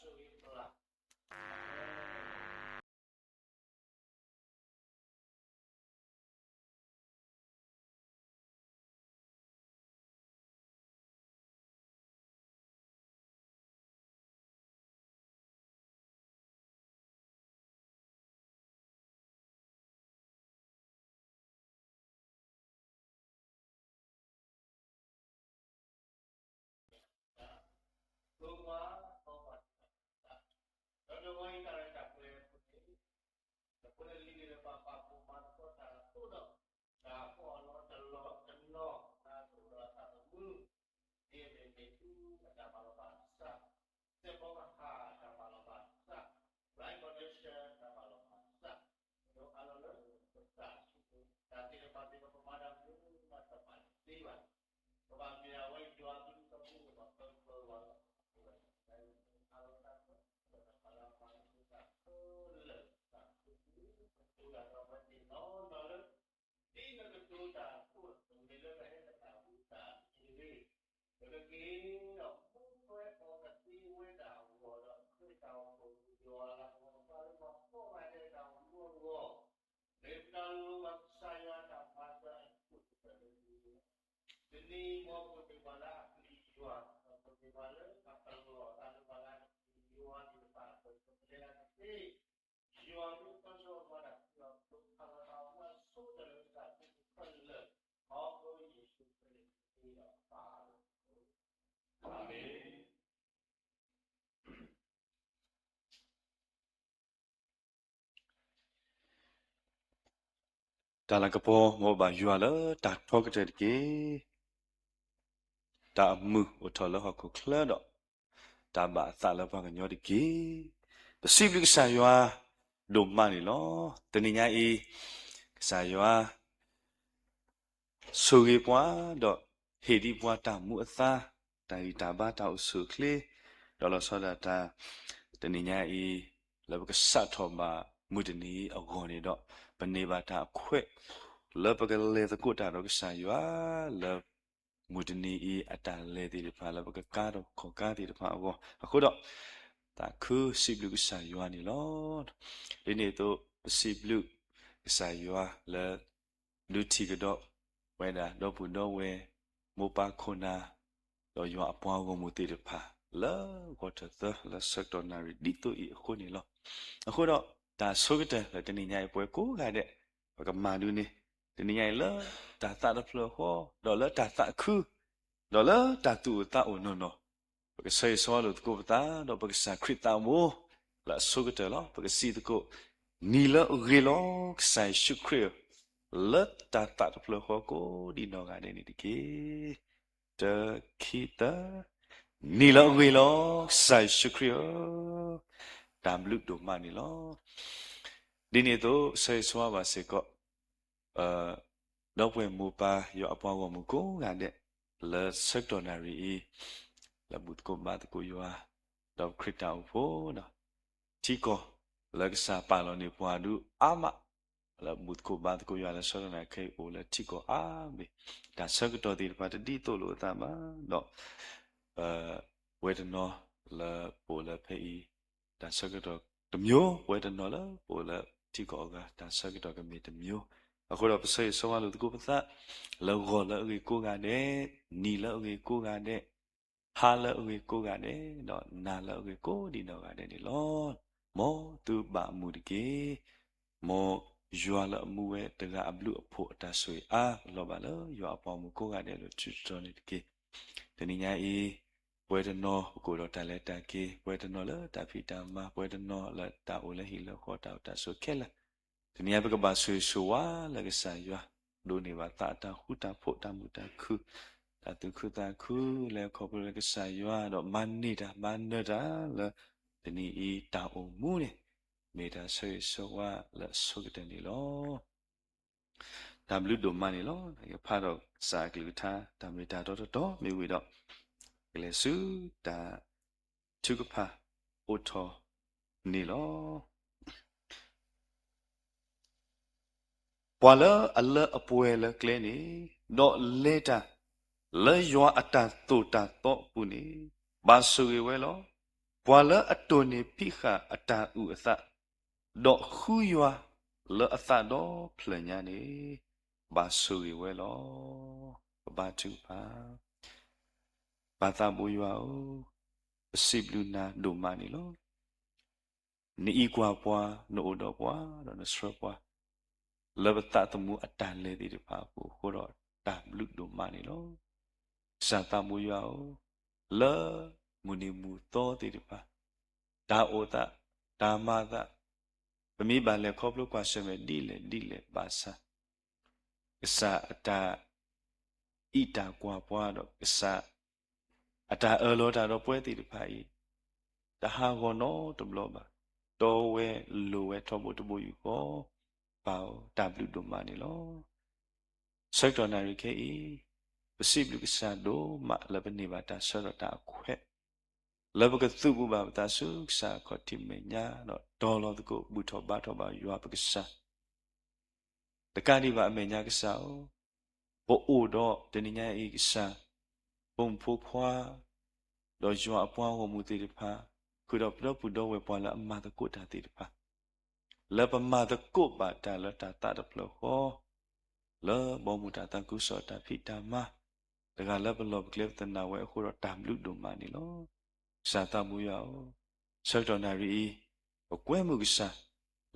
ဆိၣ်ဂ့ၤပျၢ် ဒီးတဂီၤအံၤတၢ်ရဲၣ်တၢ်ကျဲၤအပူၤန့ၣ် ပလံၤလၢပှၤပာ်ဖှိၣ်မၤသကိးတၢ်အဃိဒီး တၢ်ဖီအီၣ်လီၤတလီၢ်တနီၤ တၢ်သိၣ်ဒီးတၢ်အိၣ်မူ ဒ်အမ့ၢ်မ့ၣ်အူအတၢ်မၤလီၤဘၣ်အသး, စဲးဖီကဟၣ်အတၢ်မၤလီၤဘၣ်အသး, air condition အတၢ်မၤလီၤဘၣ်အသး, ဒီးအါလီၤလၢပသးဆူၣ် တၢ်သ့ၣ်တဖၣ်မ့ၢ်ဒီးပမၤတၢ်မနုၤမးတမၤတသ့ဘၣ်. ကဘၣ်မ့ၢ်အဝဲယွၤအဘျုးအဖှိၣ် ကဘၣ်ပၢၤပၢၤဝဲ အါလီၤတၢ် တၢ်မၤလီၤဘၣ်အသးခဲလၢာ် တၢ်သူၣ်ခုသးခု ကတိၤတၢ်ဒီးအဝဲသ့ၣ်နီၢ်နီၢ်လၢ ဒ်နကတိၤတၢ်အသိး မ့ၢ်လၢပဟဲနုာ်လီၤတၢ်အူတၢ်အဂ့ၤ ပကက့ၤဒီးမူထွဲအီၤကသ့ဝဲဒၣ်အဂီၢ်ဒီး ခရံာ်တၢ်အိၣ်ဖှိၣ်ယွၤလၢအဂီၢ် ပှၤလၢပှၤကိးဂၤဒဲးတၢ်အိၣ်မူအဂီၢ် မ့ၢ်ပတၢ်လိၣ်ဘၣ်ကစၢ်ယွၤတၢ်မၤစၢၤအခိၣ်သတးလၢ တနံၤအံၤ မ်ပကမ့ၢ်ပှၤလၢအပျံၤယွၤ, မ်ပကမ့ၢ်ပှၤလၢအပလီၢ်အသးလၢပှၤလၢအပျံၤယွၤသ့ၣ်တဖၣ်အသိး ပကလဲၤတၢ်တသ့, ယွၤမ့ၢ်ပၢဆှၢပှၤတၢ်ဖံးအီၤ ပကဖးလီၤတၢ်အိၣ်မူအဆိကတၢၢ်လၢပတၢ်သးခုခဲလၢာ်, မ်ပကစၢ်ယ့ၣ်ၡူးခရံာ်အမံၤဒီးပၢ်လၢ အၤမ့ၣ်. တၢ်လၤကပီၤ မ်ဘၣ်ယွၤလၢတၢ်ထီကတၢၢ်တက့ၢ်. တၢ်အမုာ်အိၣ်ထီၣ်လၢဟီၣ်ခိၣ်ချၢဒီး တၢ်ဘၣ်အသးလၢပှၤကညီတက့ၢ်. ပစံးဘျုးကစၢ်ယွၤဒိၣ်မးန့ၣ်လီၤ. တနံၤညါအံၤ ကစၢ်ယွၤ ဆိၣ်ဂ့ၤပှၤ ဒီးဟ့ၣ်ဒံးပှၤတၢ်မူအသါ, တၢ်ဂံၢ်တၢ်ဘါ တၢ်အိၣ်ဆူၣ်အိၣ်ချ့, ဒီးလီၤဆီဒၣ်တၢ် တနံၤညါအံၤ လၢပကစးထီၣ်ဘၣ်မုၢ်တနံၤအဂီၢ်န့ၣ်ဒီး ပန့ၢ်ဘၣ်တၢ်အခွဲး လၢပကလဲၤသကိးတၢ်ဒီးကစၢ်ယွၤ လၢမုၢ်တနံၤအံၤအတၢ်လဲၤသ့ၣ်တဖၣ် လၢပကကါထီၣ်ခီၣ်ကါသ့ၣ်တဖၣ်အဂီၢ် အဃိဒီး သးခုစံးဘျုးကစၢ်ယွၤန့ၣ်လီၤ. ဒ်န့ၣ်အသိး ပစံးဘျုးကစၢ်ယွၤလၢ ဒုးထံၣ်ကဒီးဝဲဒၣ် ဒီပုၢ်ဒီဝဲၢ် မိၢ်ပၢ်ခိၣ်နၢ် ဒီးယွၤအပှၤဂီၢ်မုၢ်သ့ၣ်တဖၣ် လၢဂီၤထီၣ်သၢ လၢဆၢကတီၢ်နၣ်ရံၣ်ဒ်သိးအံၤအဃိန့ၣ်လီၤ. အဃိဒီး တၢ်ဆိကတၢၢ်လၢတနံၤညါအံၤ ပှၤကိးဂၤဒဲး ပကမၤဒ်န့ၣ် တနံၤညါအံၤလၢတၢ်သးတဖျၢၣ်ဃီ ဒီးလၢတၢ်သးခု ဒီးလၢတၢ်သူၣ်အိၣ်သးအိၣ်နီၢ်နီၢ် ပကဆၢဂ့ၤဆၢဝါလိာ်သကိးပသး ဒီးပကစၢ်ခရံာ်သးဘိ လၢအဆိကတၢၢ်လီၤ. ပကစံးသကိး နံၤလၢအဂ့ၤလီၤ ကစၢ်ယ့ၣ်ၡူးခရံာ်ဧၢ, လၢတၢ်သးတဖျၢၣ်ဃီကိးဒံးနီၢ်ဂၤဒဲးန့ၣ်တက့ၢ်. တၢ ခံ သၢ, နံၤလၢအဂ့ၤလီၤ ကစၢ်ယ့ၣ်ၡူးခရံာ်ဧၢ, တၢ်ဘျုးဒိၣ်မးန့ၣ်လီၤ. ဒ်န့ၣ်အသိး ဆၢဂ့ၤဆၢဝါဘၣ်စ့ၢ်ကီး ဒီပုၢ်ဝဲၢ်မိၢ်ပၢ်ယွၤအပှၤဂီၢ်မုၢ်ကိးဂၤဒဲး လၢဆၢကတီၢ်နၣ်ရံၣ်အံၤ လၢဘူၣ်သကိးဘါသကိးယွၤ ဒီးခရံာ်တၢ်အိၣ်ဖှိၣ်ဒီး ထံကီၢ်လၢကစၢ်ပာ်လီၤန့ၢ်ပှၤဒုးအါမး လၢဘူၣ်သကိးဘါသကိးယွၤလၢဆၢကတီၢ်နၣ်ရံၣ်ခဲအံၤအိၣ်လၢထံကီၢ်အါမံၤ တၢ်ဆၢကတီၢ်သ့ၣ်တဖၣ်တဒ်သိးလိာ်အသးဘၣ်ဒီး ပဝဲတနီၤလၢပအိၣ်လၢဖဲအံၤ တၢ်ဆၢကတီၢ်တမျိုး ပဝဲတနီၤလၢပအိၣ်လၢထံကီၢ်အဂၤ တၢ်ဆၢကတီၢ်ကမ့ၢ်တမျိုး အဃိဒီးပဆၢဂ့ၤဆၢဝါလိာ်သကိးပသး လၢဂီၤလၢအဂ့ၤကိးဂၤဒဲး, နံၤလၢအဂ့ၤကိးဂၤဒဲး, ဟါလၢအဂ့ၤကိးဂၤဒဲး, ဒီးနၤလၢအဂ့ၤကိးဒံးနီၢ်ဂၤဒဲးန့ၣ်လီၤ. မ်သုဘၣ်မုာ်တက့ၢ်. မ်ယွၤလၢအမူဝဲတဂၤအဘျုးအဖှိၣ်အတၢ်ဆိၣ်ဂ့ၤအါ လီၤဘၣ်လၢယွၤအပှၤဂီၢ်မုၢ်ကိးဂၤဒဲးလၢထူးထီၣ်န့ၣ်တက့ၢ်. တနံၤညါအံၤ ပဝဲတနီၤပကအိၣ်ဒီးတၢ်လဲၤတၢ်က့ၤ, ပဝဲတနီၤလၢတၢ်ဖံးတၢ်မၤ, ပဝဲတနီၤလၢတၢ်အိၣ်လၢဟံၣ်လၢဃီတၢ်အိၣ်တၢ်ဆိးခဲလၢာ်, တနံၤညါပကဘၣ်ဆိၣ်ဂ့ၤဆိၣ်ဝါလၢကစၢ်ယွၤ, ဒိးန့ၢ်ဘၣ်သးအတၢ်ဃူတၢ်ဖိး တၢ်မုာ်တၢ်ခုၣ်, တၢ်သူၣ်ခုသးခု လဲၤခီဖျိလၢကစၢ်ယွၤ ဒီးမၤန့ၢ်တၢ်မၤနၢၤတၢ်လၢ တနံၤအံၤတၢ်အိၣ်မူန့ၣ် မ့ၢ်တၢ်ဆၢဂ့ၤဆၢဝါလၢအဆိကတၢၢ်န့ၣ်လီၤ. တၢ်ဘျုးဒိၣ်မးန့ၣ်လီၤ. ယဖးဒီးကစၢ်အကလုၢ်ကထါ တၢ်မ့ၢ်တၢ်တီတတီၤမ့ၢ်ဝံၤဒီး ကလဲၤဆူတၢ်ထုကဖၣ်အိၣ်ထီၣ်န့ၣ်လီၤ. ပှၤလၢအလၢအပှဲၤလၢကျဲန့ၣ်, ဒီးလဲၤတၢ်လၢယွၤအတၢ်သိၣ်တၢ်သီအပူၤန့ၣ်, ဘၣ်ဆိၣ်ဂ့ၤဝဲလီၤ. ပှၤလၢအတိၢ်န့ၢ်ဖံးဃာ်အတၢ်အုၣ်အသး, ဒီးဃုယွၤလၢအသးဒီဖျၢၣ်ညါန့ၣ်, ဘၣ်ဆိၣ်ဂ့ၤဝဲလီၤ. ပဘါထုကဖၣ်. ပၢ်သးဘိယွၤဧၢ, ပစံးဘျုးနၤဒိၣ်မးန့ၣ်လီၤ. နအံးကွၢ်ပှၤ, နအိၣ်ဒီးပှၤ, ဒီးနဆှၢပှၤ လၢပသးသမူအတၢ်လဲၤသ့ၣ်တဖၣ်အပူၤအဃိဒီး တၢ်ဘျုးဒိၣ်မးန့ၣ်လီၤ. ကစၢ်သးဘိယွၤဧၢ, လၢမုၢ်နံၤမုၢ်သီသ့ၣ်တဖၣ်, တၢ်အိၣ်သး, တၢ်မၤသး, ပမ့ၢ်ဘၣ်လဲၤခီဖျိကွၢ်ဆၢၣ်မဲာ်ဒ်လဲၣ်ဒ်လဲၣ်ဘၣ်ဆၣ်, ကစၢ်အတၢ်အံးတၢ်ကွၢ်ပှၤဒီးကစၢ် အတၢ်အၢၣ်လီၤတၢ်ဒီးပဝဲသ့ၣ်တဖၣ်အံၤ, တဟးဂီၤနီတဘျီဘၣ်. တီဝဲလိၤဝဲထီဘိတဘိယူၢ်ဃီ, ပၢ်ဧၢ, တၢ်ဘျုးဒိၣ်မးန့ၣ်လီၤ. ဆၢကတီၢ်နၣ်ရံၣ်ခဲအံၤ, ပစံးဘျုးကစၢ်ဒိၣ်မးလၢပန့ၢ်ဘၣ်တၢ်ဆၢဒီးတၢ်အခွဲး, လၢပကသူၣ်ပူၤဘၣ်ပသးဆူကစၢ်အခီၣ်ထံးမဲာ်ညါ, ဒီးတီၤလီၤသကိးဘူၣ်ထီၣ်ဘါထီၣ်ဘၣ်ယွၤပကစၢ် တကးဒံးဘၣ်အမဲာ်ညါကစၢ်ဧၢ, ပအိၣ်ဒီးတနံၤညါအံၤကစၢ်, ပိာ်မုၣ်ဖိခွါ, ဒီးယွၤအပှၤဂီၢ်မုၢ်သ့ၣ်တဖၣ်, ဃုာ်ဒီးပဒီပုၢ်ဒီဝဲၢ်ပှၤလၢအမၤသကိးတၢ်သ့ၣ်တဖၣ်, လၢပမၤသကိးဘၣ်တၢ်လၢတၢ်သးတဖျၢၣ်ဃီ, လၢဘီမုၢ်တၢ်သးခုကစီၣ်တၢ်ဖံးတၢ်မၤ, တဂၤလၢပလီၢ်ပကျဲပသနာ်ဝဲအဃိဒီးတၢ်ဘျုးဒိၣ်မးန့ၣ်လီၤ. ကစၢ်သးဘိယွၤဧၢ, ဆၢကတီၢ်နၣ်ရံၣ်အံၤ, ပကွဲမုာ်ကစၢ်,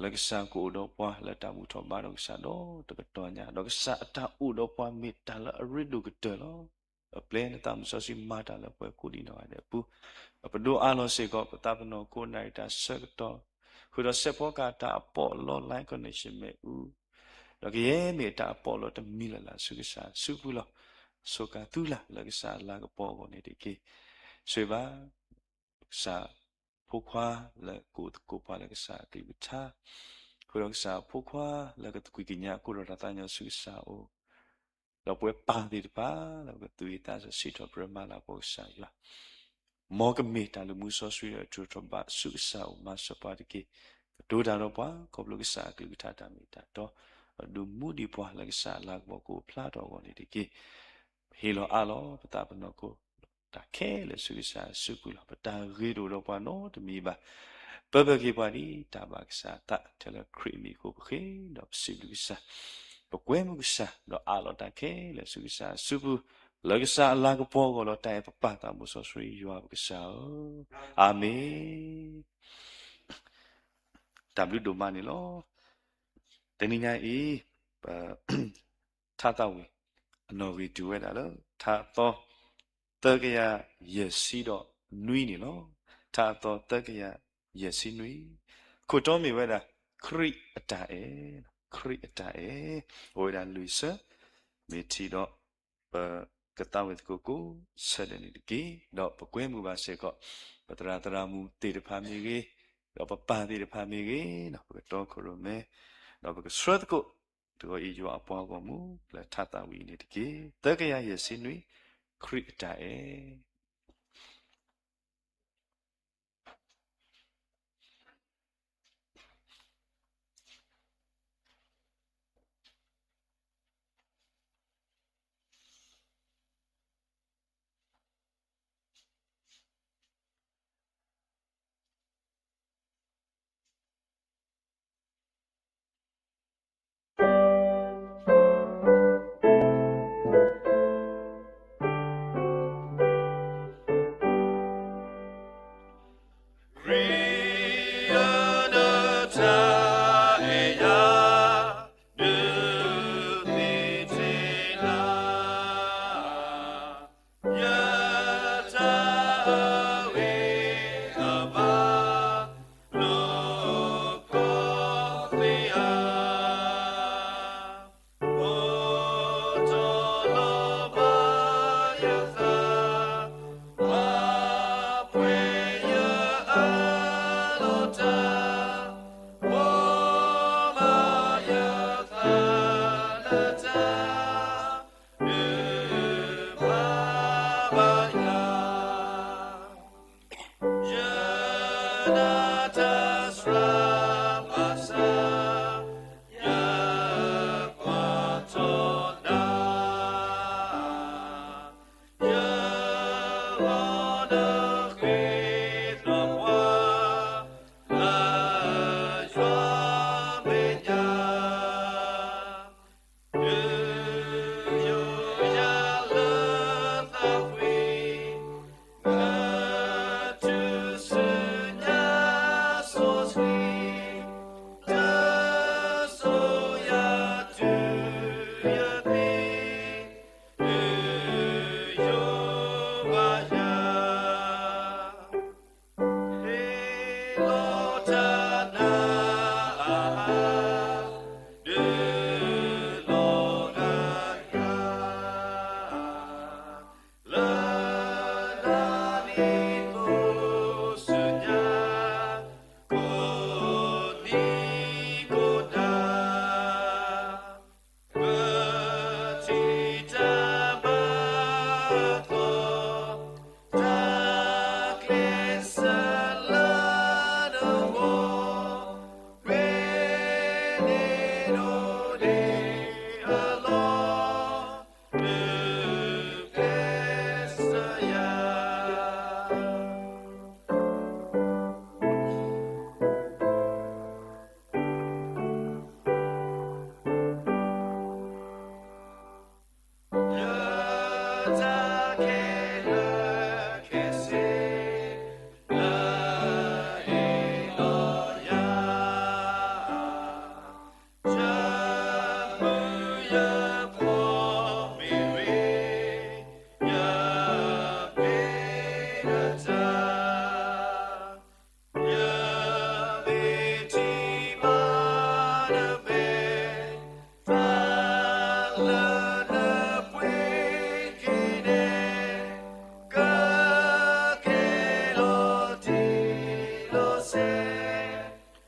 လၢကစၢ်ကအိၣ်ဒီးပှၤလၢတၢ်ဘူၣ်ထီၣ်ဘါထီၣ်ဒီးကစၢ်ဒီတကတီၢ်ညါ, ဒီးကစၢ်အတၢ်အိၣ်ဒီးပှၤမ့ၢ်တၢ်လၢအရ့ဒိၣ်ကတၢၢ်လီၤ. ပပျဲနသးမုၢ်စီဆှံမၤတၢ်လၢပှၤကိးဒံးနီၢ်ဂၤဒဲးအပူၤ, ပဒိးအးလီၤစ့ၢ်ကီး ပသးပနီၢ်ခိနၣ်ရံၣ်တၢ်ဆၢကတီၢ်, ဃုာ်ဒီးစဲးဖီကဟၣ်တၢ်အပီးအလီ line connection မ့ၣ်အူ, ဒီးကယဲၢ်မ့ၢ်တၢ်အပီးအလီတမံၤလၢ်လၢ်ဆူကစၢ်အစုပူၤလီၤ. ဆိၣ်ဂ့ၤသုလၢ်လၢကစၢ်အလၤကပီၤအဂီၢ်န့ၣ်တက့ၢ်. ဆိၣ်ဂ့ၤဘၣ် ကစၢ်ဖိခွါလၢကအိၣ်သကိးပှၤလၢကစၢ်အကလုၢ်ကထါ, ဃုာ်ဒီးကစၢ်ဖိခွါလၢကသကွံာ်ကညးအကိးဒီးတၢ်သးညီဆူကစၢ်အအိၣ်, ဒီးပဝဲပၢ်သ့ၣ်တဖၣ်လၢပကသူၣ်အံၤသးစၢ်စံးထီၣ်ပတြၢၤမၤလၤကပီၤကစၢ်ယွၤ, မ်ကမ့ၢ်တၢ်လုၢ်မူစီဆှံဒီးအထူးထီၣ်ဘၣ်ဆူကစၢ်အအိၣ်မၤစၢၤပှၤတက့ၢ်. ကတိၤတၢ်ဒီးပှၤ ခီဖျိကစၢ်အကလုၢ်ကထါတၢ်မ့ၢ်တၢ်တီ, ဒီးဒုးမူဒံးပှၤလၢကစၢ်အလၤကပီၤကအိၣ်ဖျါထီၣ်အဂီၢ်န့ၣ်တက့ၢ်. ဟ့ၣ်လီၤအးလီၤပသးပနီၢ်ခိ တၢ်ခဲလၢာ်ဆူကစၢ်အစုပူၤလီၤ. ပတၢ်ဂ့ၤတအိၣ်ဒီးပှၤနီတမံၤဘၣ်. ပၢၤပၢၤက့ၤပှၤဒ်တၢ်ဘၣ်ကစၢ်အသး ထဲလၢခရံာ်အမံၤအဃိပဃ့ဒီးပစံးဘျုးကစၢ်, ပကွဲမုာ်ကစၢ် ဒီးအးလီၤတၢ်ခဲလၢာ်ဆူကစၢ်အစုပူၤ, လၢကစၢ်အလၤကပီၤအဂီၢ်လီၤ. တၢ်အဲၣ်ပပၢ်သးဘိစီဆှံယွၤပကစၢ်ဧၢ, အၤမ့ၣ်. တၢ်ဘျုးဒိၣ်မးန့ၣ်လီၤ. တနံၤညါအံၤ, ပ ထါသးဝံၣ် အနီၣ်ဂံၢ်တုၤဝဲဒၣ်လၢ ထါအသီ သၢကယၤယဲၢ်ဆံဒီးနွံန့ၣ်လီၤ. ထါအသီ သၢကယၤယဲၢ်ဆံနွံ, ခိၣ်တီမ့ၢ်ဝဲဒၣ် ခရံာ်အတၢ်အဲၣ်, ခရံာ်အတၢ်အဲၣ်, အိၣ်ဝဲဒၣ်လွံၢ်ဆၢ, မ့ၢ်ထံၣ်ဒီး ပကသးဝံၣ်သကိးကိးဆၢဒဲးန့ၣ်တက့ၢ်. ဒီးပကွဲမုာ်ဘၣ်စ့ၢ်ကီး ပသရၣ်သရၣ်မုၣ်သ့ၣ်တဖၣ်မ့ၢ်ဂ့ၤ, ဒီးပပၢ်သ့ၣ်တဖၣ်မ့ၢ်ဂ့ၤ, ပကတီခိၣ်ရိၣ်မဲ, ဒီးပကဆှၢသကိး တဂီၤအံၤယွၤအပှၤဂီၢ်မုၢ် လၢထါသးဝံၣ်အံၤန့ၣ်တက့ၢ်. သၢကယၤယဲၢ်ဆံနွံ, ခရံာ်အတၢ်အဲၣ်.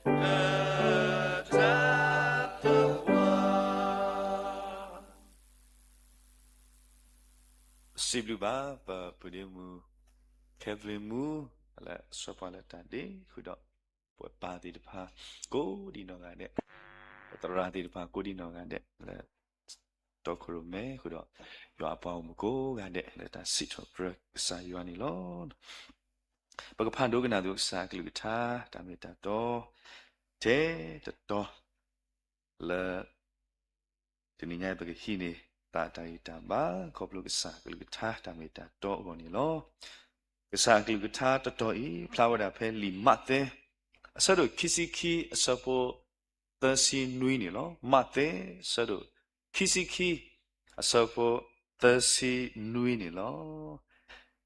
လၢတၢ်သဝီ စံးဘျုးဘၣ် ပပုၢ်ဒ့မုၣ် ခဲဘျ့မူ လၢဆှၢပှၤလၢတၢ်ဒ့ဃုာ်ဒီး ပှၤပၢ်သ့ၣ်တဖၣ် ကိးဒံနီၢ်ဂၤဒဲး, ပသရၣ်သ့ၣ်တဖၣ် ကိးဒံနီၢ်ဂၤဒဲး လၢ တီခိၣ်ရိၣ်မဲဃုာ်ဒီး ယွၤအပှၤဂီၢ်မုၢ်ကိးဂၤဒဲး လၢတၢ်စံးထီၣ်ပတြၢၤကစၢ်ယွၤန့ၣ်လီၤ. ပကဖးဒိကနၣ်သကိးကစၢ်အကလုၢ်ကထါ တၢ်မ့ၢ်တၢ်တီ ထဲတတီ လၢ တနံၤညါအံၤ ပကဟံးန့ၢ်သးတၢ်ဂံၢ်တၢ်ဘါ ခီဖျိကစၢ်အကလုၢ်ကထါ တၢ်မ့ၢ်တၢ်တီအဂီၢ်န့ၣ်လီၤ. ကစၢ်အကလုၢ်ကထါတတီၤအံၤ ဖျါဝဲဒၣ်ဖဲလံာ်မးသဲ အဆၢဒိၣ်ခံဆံခံ အဆၢဖိသၢဆံနွံန့ၣ်လီၤ. မးသဲ အဆၢဒိၣ်ခံဆံခံ အဆၢဖိသၢဆံနွံန့ၣ်လီၤ.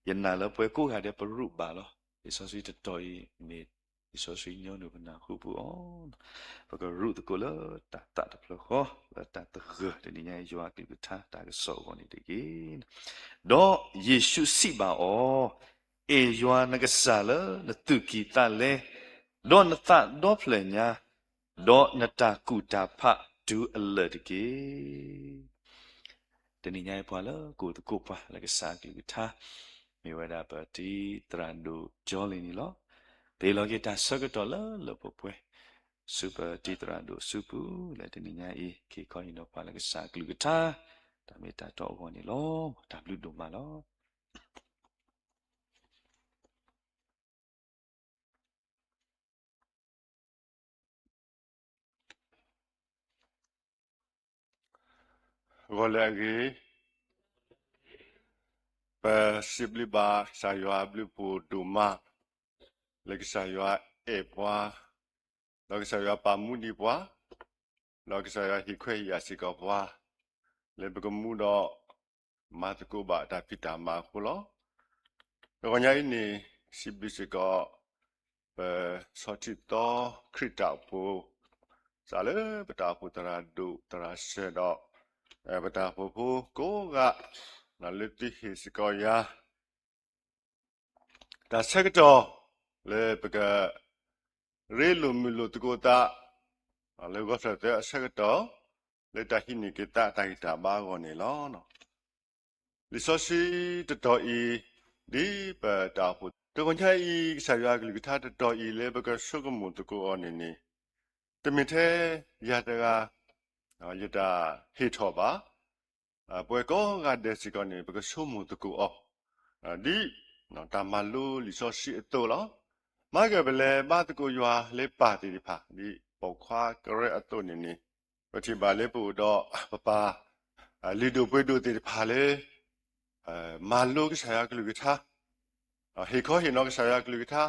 ယနာ်လၢပဝဲကိးဂၤဒဲး ပရူးဘၣ်လီၤ. လံာ်စီဆှံတတီၤအံၤ မ့ၢ်လံာ်စီဆှံညီနုၢ်ပနၢ်ဟူပူၤအီၤ, ပကရူးသကိးလၢတၢ်သးတဖျၢၣ်ဃီ လၢတၢ်သဂၢၢ်တနံၤညါအံၤ ယွၤအကလုၢ်ကထါတၢ်ကစီၣ်အဂီၢ်န့ၣ်တက့ၢ်. ဒီးယ့ၣ်ၡူးစံးဘၣ်အီၤ, အဲၣ်ယွၤနကစၢ်လၢနသူၣ်ကံၢ်သးလဲ, ဒီးနသးဒီဖျၢၣ်ညါ, ဒီးနတၢ်ကူၣ်တၢ်ဖးတုၤအလၢာ်တက့ၢ်. တနံၤညါအံၤ ပှၤလၢကအိၣ်သကိးပှၤလၢကစၢ်အကလုၢ်ကထါ မ့ၢ်ဝဲဒၣ်ပတံၤသရၣ်ဒိၣ်ကၠီလ့ၤန့ၣ်လီၤ. ပဟ့ၣ်လီၤက့ၤတၢ်ဆၢကတီၢ်လၢလၢပှဲၤပှဲၤ ဆူပတံၤသရၣ်ဒိၣ်စုပူၤ လၢတနံၤညါအံၤ ကဟ့ၣ်ခီဟ့ၣ်နီၤပှၤလၢကစၢ်အကလုၢ်ကထါ တၢ်မ့ၢ်တၢ်တီအဂီၢ်န့ၣ်လီၤ. တၢ်ဘျုးဒိၣ်မးလီၤ. ဂီၤလၢအဂ့ၤ, ပစံးဘျုးဘၣ်ကစၢ်ယွၤအဘျုးအဖှိၣ်ဒိၣ်မး, လၢကစၢ်ယွၤအဲၣ်ပှၤ, ဒီးကစၢ်ယွၤပာ်မူဒံးပှၤ, ဒီးကစၢ်ယွၤဟ့ၣ်ခွဲးဟ့ၣ်ယာ်စ့ၢ်ကီးပှၤ, လၢပကမူဒီး မၤသကိးဘၣ်တၢ်ဖံးတၢ်မၤအဃိလီၤ. တဂီၤညါအံၤန့ၣ် စံးဘျုးစ့ၢ်ကီး ပဆီၣ်ထံသီခရံာ်တၢ်အိၣ်ဖှိၣ် စးလၢပတၢ်အိၣ်ဖှိၣ်သရၣ်ဒိၣ်သရၣ်စၢၤဒီး ပတၢ်အိၣ်ဖှိၣ်ဖိကိးဂၤ လၢသုဟ့ၣ်စ့ၢ်ကီးယၤ တၢ်ဆၢကတီၢ် လၢပက ရ့လိာ်မုာ်လိာ်သကိးသး လၢဂီၤဖျၢၣ်သၢအဆၢကတီၢ် လၢတၢ်ဟံးန့ၢ်က့ၤသးတၢ်ဂံၢ်တၢ်ဘါအဂီၢ်န့ၣ်လီၤ. လံာ်စီဆှံတတီၤအံၤ ဒ်ပတၢ်အိၣ်ဖှိၣ် တဂီၤညါအံၤ ကစၢ်ယွၤအကလုၢ်ကထါတတီၤအံၤ လၢပကဆိကမိၣ်သကိးအီၤန့ၣ်န့ၣ် တမ့ၢ်ထဲယၤတဂၤ ယတၢ်ဟ့ၣ်ထီၣ်ဘၣ် ပဝဲကိးဂၤဒဲးစ့ၢ်ကီးန့ၣ် ပကဆိကမိၣ်သကိးအီၤ ဒ်တၢ်မၤလိလံာ်စီဆှံအသိးလီၤ. မၤကပလဲၤဘါသကိးယွၤလၢပၢ်သ့ၣ်တဖၣ် ဒ်ပိာ်ခွါကရၢအသိးန့ၣ်န့ၣ် ပထံၣ်ဘၣ်လၢပအိၣ်ဒီးပပၢ် လုၢ်ဒိၣ်ပှ့ၤဒိၣ်သ့ၣ်တဖၣ်လၢ မၤလိကစၢ်ယွၤကလုၢ်ကထါ ဟ့ၣ်ခီဟ့ၣ်နီၤကစၢ်ယွၤကလုၢ်ကထါ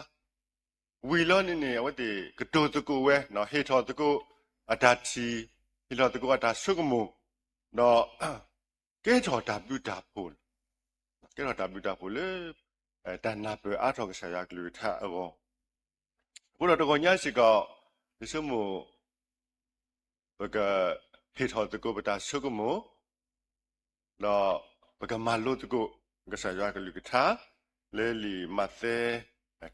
ဝံၤလီၤန့ၣ်န့ၣ် အဝဲသ့ၣ်ကတိၤသကိးဝဲ ဟ့ၣ်ထီၣ်သကိးအတၢ်ထံၣ် ဟ့ၣ်ထီၣ်သကိးအတၢ်ဆိကမိၣ် ဒီး ကဲထီၣ်တၢ်ဘျုးတၢ်ဖှိၣ် ကဲထီၣ်တၢ်ဘျုးတၢ်ဖှိၣ်လၢ တၢ်နၢ်ပၢၢ်အါထီၣ်ကစၢ်ယွၤကလုၢ်ကထါအဂီၢ် အဃိဒီးတဂီၤညါစ့ၢ်ကီး ယဆိကမိၣ် ပကဟ့ၣ်ထီၣ်သကိးပတၢ်ဆိကမိၣ် ဒီးပကမၤလိသကိး ကစၢ်ယွၤကလုၢ်ကထါ လၢလံာ်မးသဲ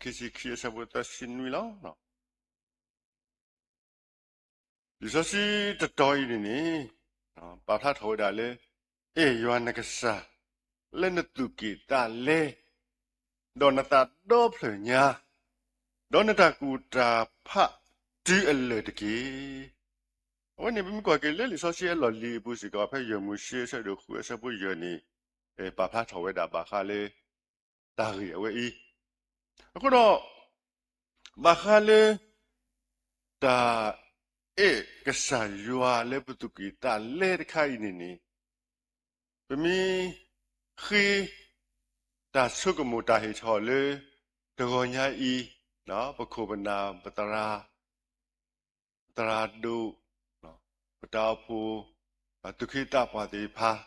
ခံဆံခံအဆၢဖိသၢဆံနွံလီၤ. လံာ်စီဆှံတတီၤအံၤန့ၣ်န့ၣ် ပာ်ဖျါထီၣ်ဝဲဒၣ်လၢ အဲၣ်ယွၤနကစၢ် လၢနသူၣ်ကံၢ်သးလဲ ဒီးနသးဒီဖျၢၣ်ညါ ဒီးနတၢ်ကူၣ်တၢ်ဖးတုၤအလၢာ်တက့ၢ်. အဝဲန့ၣ် ပမ့ၢ်ကွၢ်က့ၤလၢလံာ်စီဆှံအလီၢ်လံၤအပူၤစ့ၢ်ကီး ဖဲယဲၢ်မိၤၡ့အဆၢဒိၣ်ဃုအဆၢဖိယဲၢ်န့ၣ် ပာ်ဖျါထီၣ်ဝဲဒၣ်ဘၣ်ဃးလၢ တၢ်ဂ့ၢ်အဝဲအံၤ, အဃိဒီး ဘၣ်ဃးလၢ တၢ်အဲၣ်ကစၢ်ယွၤလၢပသူၣ်ကံၢ်သးလဲတခါအံၤန့ၣ်န့ၣ် ပမ့ၢ်ဃ့ တၢ်ဆိကမိၣ်တၢ်ဟ့ၣ်ထီၣ်လၢ တဂီၤညါအံၤ ပခိၣ်ပနၢ်ပသရၣ် သရၣ်ဒိၣ် ပတၢ်အိၣ်ဖှိၣ် သူၣ်က့သးပှၢ်သ့ၣ်တဖၣ်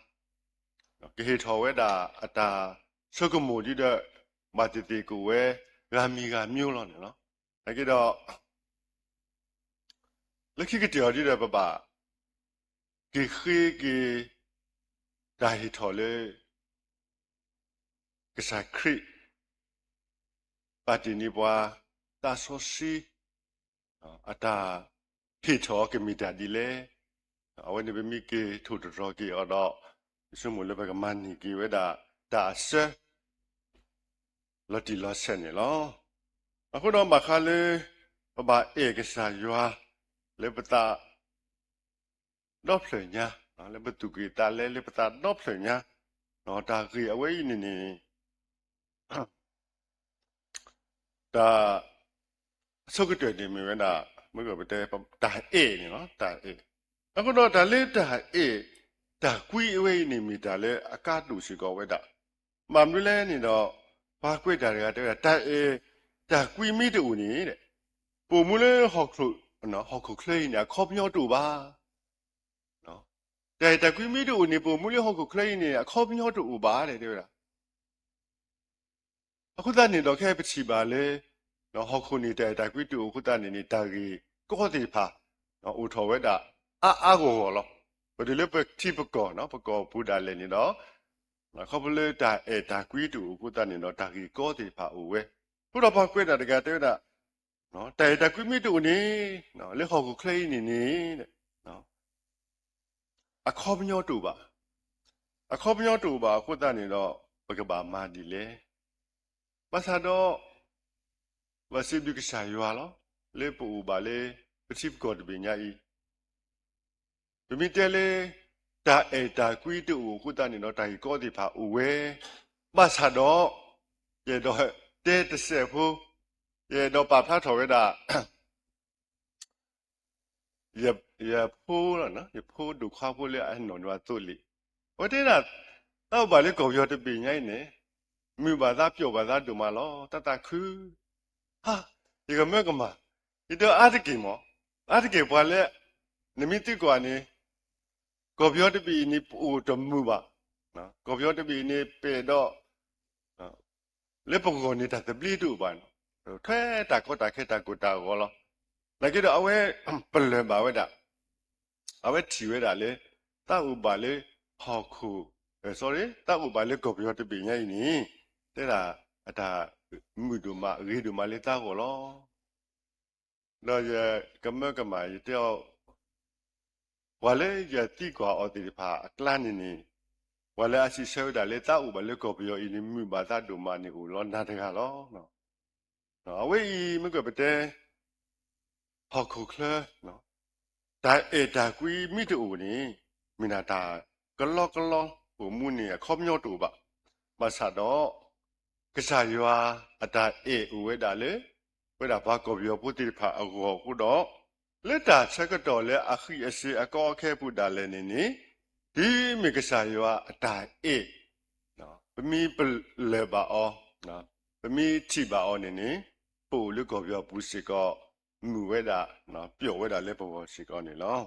ကဟ့ၣ်ထီၣ်ဝဲဒၣ်အတၢ်ဆိကမိၣ်ဒ်ဒီး ဘၣ်သ့ၣ်သ့ၣ်ကအိၣ်ဝဲ ဂၤမံၤဂၤမံၤလီၤန့ၣ်လီၤ. နာ်က့ဒီး လၢခံကတၢၢ်အီၤဒ်ဒီး ပဘၣ် က့ၤဃ့က့ၤ တၢ်ဟ့ၣ်ထီၣ်လၢ ကစၢ်ခရံာ် ပာ်တ့ၢ်န့ၢ်ပှၤ သးစီဆှံ အတၢ်ဟ့ၣ်ထီၣ်အီၤကမ့ၢ်တၢ်ဒ်လဲၣ်. အဝဲန့ၣ်ပမ့ၢ်က့ၤထိၣ်သတြီၤက့ၤအီၤဒီး ယဆိကမိၣ်လၢပကမၤန့ၢ်က့ၤဝဲဒၣ်တၢ်အစၢ လီၤတံၢ်လီၤဆဲးန့ၣ်လီၤ. အဃိဒီးဘၣ်ဃးလၢ ပဘၣ်အဲၣ်ကစၢ်ယွၤ လၢပသး ဒီဖျၢၣ်ညါ, လၢပသူၣ်ကံၢ်သးလဲလၢပသးဒီဖျၢၣ်ညါ, တၢ်ဂ့ၢ်အဝဲအံၤန့ၣ်န့ၣ် တၢ် အဆိကတၢၢ်န့ၣ်မ့ၢ်ဝဲဒၣ် မ့ၢ်ကပတဲ တၢ်အဲၣ်န့ၣ်လီၤ, တၢ်အဲၣ်. အဃိဒီးတၢ်လၢတၢ်အဲၣ်တၢ်ကွံအဝဲအံၤန့ၣ် မ့ၢ်တၢ်လၢအကါဒိၣ်စ့ၢ်ကီးဝဲဒၣ်. ဘၣ်မနုၤလဲၣ်န့ၣ်ဒီး ပှၤကွဲးတၢ်တဂၤတဲဝဲဒၣ် တၢ်အဲၣ်တၢ်ကွံမ့ၢ်တအိၣ်န့ၣ် ပအိၣ်မူလၢဟီၣ်ခိၣ်ချၢအံၤန့ၣ် အခီပညီတအိၣ်ဘၣ်. တၢ်အဲၣ်တၢ်ကွံမ့ၢ်တအိၣ်န့ၣ် ပအိၣ်မူလၢဟီၣ်ခိၣ်ချၢအံၤန့ၣ် အခီပညီတအိၣ်ဘၣ် တဲဝဲဒၣ်. အဃိသတးန့ၣ်ဒီး ခဲပထံၣ်ဘၣ်လၢ ဟီၣ်ခိၣ်န့ၣ်တၢ်အဲၣ်တၢ်ကွံတအိၣ်အဃိသတးန့ၣ်န့ၣ် တၢ်ဂ့ၢ်ကီသ့ၣ်တဖၣ် အိၣ်ထီၣ်ဝဲဒၣ် အါအါဂီၢ်ဂီၢ်လီၤ. ပတုၤလၢပထံပကီၢ် ပကီၢ်ပူၤဒၣ်လဲာ်န့ၣ်ဒီး ခီဖျိလၢတၢ်အဲၣ်တၢ်ကွံတအိၣ်အဃိသတးန့ၣ်ဒီး တၢ်ဂ့ၢ်ကီသ့ၣ်တဖၣ်အိၣ်ဝဲ. အဃိဒီးပှၤကွဲးတၢ်တဂၤတဲဝဲဒၣ် တၢ်အဲၣ်တၢ်ကွံမ့ၢ်တအိၣ်န့ၣ် လၢဟီၣ်ခိၣ်ချၢအံၤန့ၣ်န့ၣ် အခီပညီတအိၣ်ဘၣ်. အခီပညီတအိၣ်ဘၣ်အဃိသတးန့ၣ်ဒီး ပကဘၣ်မၤဒ်လဲၣ်. ဘၣ်ဆၣ်ဒီး ပစံးဘျုးကစၢ်ယွၤလီၤ. လၢပအိၣ်ဘၣ်လၢ ပထံပကီၢ်တဘ့ၣ်ညါအံၤ ပမ့ၢ်တဲလၢ တၢ်အဲၣ်တၢ်ကွံတအိၣ်အဃိသတးန့ၣ်ဒီး တၢ်ဂ့ၢ်ကီသ့ၣ်တဖၣ်အိၣ်ဝဲ. ဘၣ်ဆၣ်ဒီး ယအဲၣ်ဒိးတဲတစဲးဖိ, ယအဲၣ်ဒိးပာ်ဖျါထီၣ်ဝဲဒၣ် ယဖိ, ယဖိဒိၣ်ခွါဖိလၢအနီၢ်န့ၢ်အသိးလံာ်, အဝဲတဲဒၣ် တၢ်အိၣ်ဘၣ်လၢကီၢ်ပယီၤတဘ့ၣ်ညါအံၤန့ၣ် မုာ်ဘၣ်သးပျိာ်ဘၣ်သးဒိၣ်မးလီၤ. တၢ်သးခု ဟါ, ယကမၢကမၣ်, ယတဲအါတက့ၢ်မး, အါတက့ၢ်ပှၤလၢ နမ့ၢ်သံကွၢ်န့ၣ် ကီၢ်ပယီၤတဘ့ၣ်အံၤန့ၣ် ပအိၣ်တမုာ်ဘၣ်. ကီၢ်ပယီၤတဘ့ၣ်အံၤန့ၣ် ပအဲၣ်ဒိး လၢပဂီၢ်န့ၣ် တၢ်သဘျ့တအိၣ်ဘၣ်န့ၣ်, ထွဲတၢ်ကီတၢ်ခဲတၢ်ကိၢ်တၢ်ဂီၤလီၤ. နာ်က့ဒီးအဝဲ ပလၢၢ်ဘၣ်ဝဲဒၣ်, အဝဲထံၣ်ဝဲဒၣ်လၢ တၢ်အိၣ်ဘၣ်လၢဟီၣ်ခိၣ်, တၢ်အိၣ်ဘၣ်လၢကီၢ်ပယီၤတဘ့ၣ်ညါအံၤန့ၣ် တဲဒၣ်အတၢ်မုာ်ဒိၣ်မးဂ့ၤဒိၣ်မးလၢသးဂီၢ်လီၤ. ဒီးယကမၢကမၣ် ယတဲအီၤ ပှၤလၢယသံကွၢ်အီၤသ့ၣ်တဖၣ်အကျါန့ၣ်န့ၣ်, ပှၤလၢအစံးဆၢဝဲဒၣ်လၢတၢ်အိၣ်ဘၣ်လၢကီၢ်ပယီၤအံၤန့ၣ် မုာ်ဘၣ်သးဒိၣ်မးန့ၣ်အိၣ်လီၤနၤတဂၤလီၤ. အဝဲအံၤမ့ၢ်ကပတဲ ဟီၣ်ခိၣ်ချၢ တၢ်အဲၣ်တၢ်ကွံမ့ၢ်တအိၣ်န့ၣ် မ့ၢ်ဒၣ်တၢ်ကလီကလီအိၣ်မူန့ၣ် အခီပညီတအိၣ်ဘၣ်. ဘၣ်ဆၣ်ဒီး ကစၢ်ယွၤအတၢ်အဲၣ်အိၣ်ဝဲဒၣ်လၢ ပဝဲဒၣ်ပှၤကီၢ်ပယီၤဖိသ့ၣ်တဖၣ်အဂီၢ်အဃိဒီး လၢတၢ်ဆၢကတီၢ်လၢအဃံအစ့အကီအခဲအပူၤဒၣ်လဲာ်န့ၣ်န့ၣ် တုၤမ့ၢ်ကစၢ်ယွၤအတၢ်အဲၣ် ပမ့ၢ်ပလၢၢ်ဘၣ်အီၤ, ပမ့ၢ်ထံၣ်ဘၣ်အီၤန့ၣ်န့ၣ် ပအိၣ်လၢကီၢ်ပယီၤပူၤစ့ၢ်ကီး မုာ်ဝဲဒၣ် ပျိာ်ဝဲဒၣ်လၢပဂီၢ်စ့ၢ်ကီးန့ၣ်လီၤ.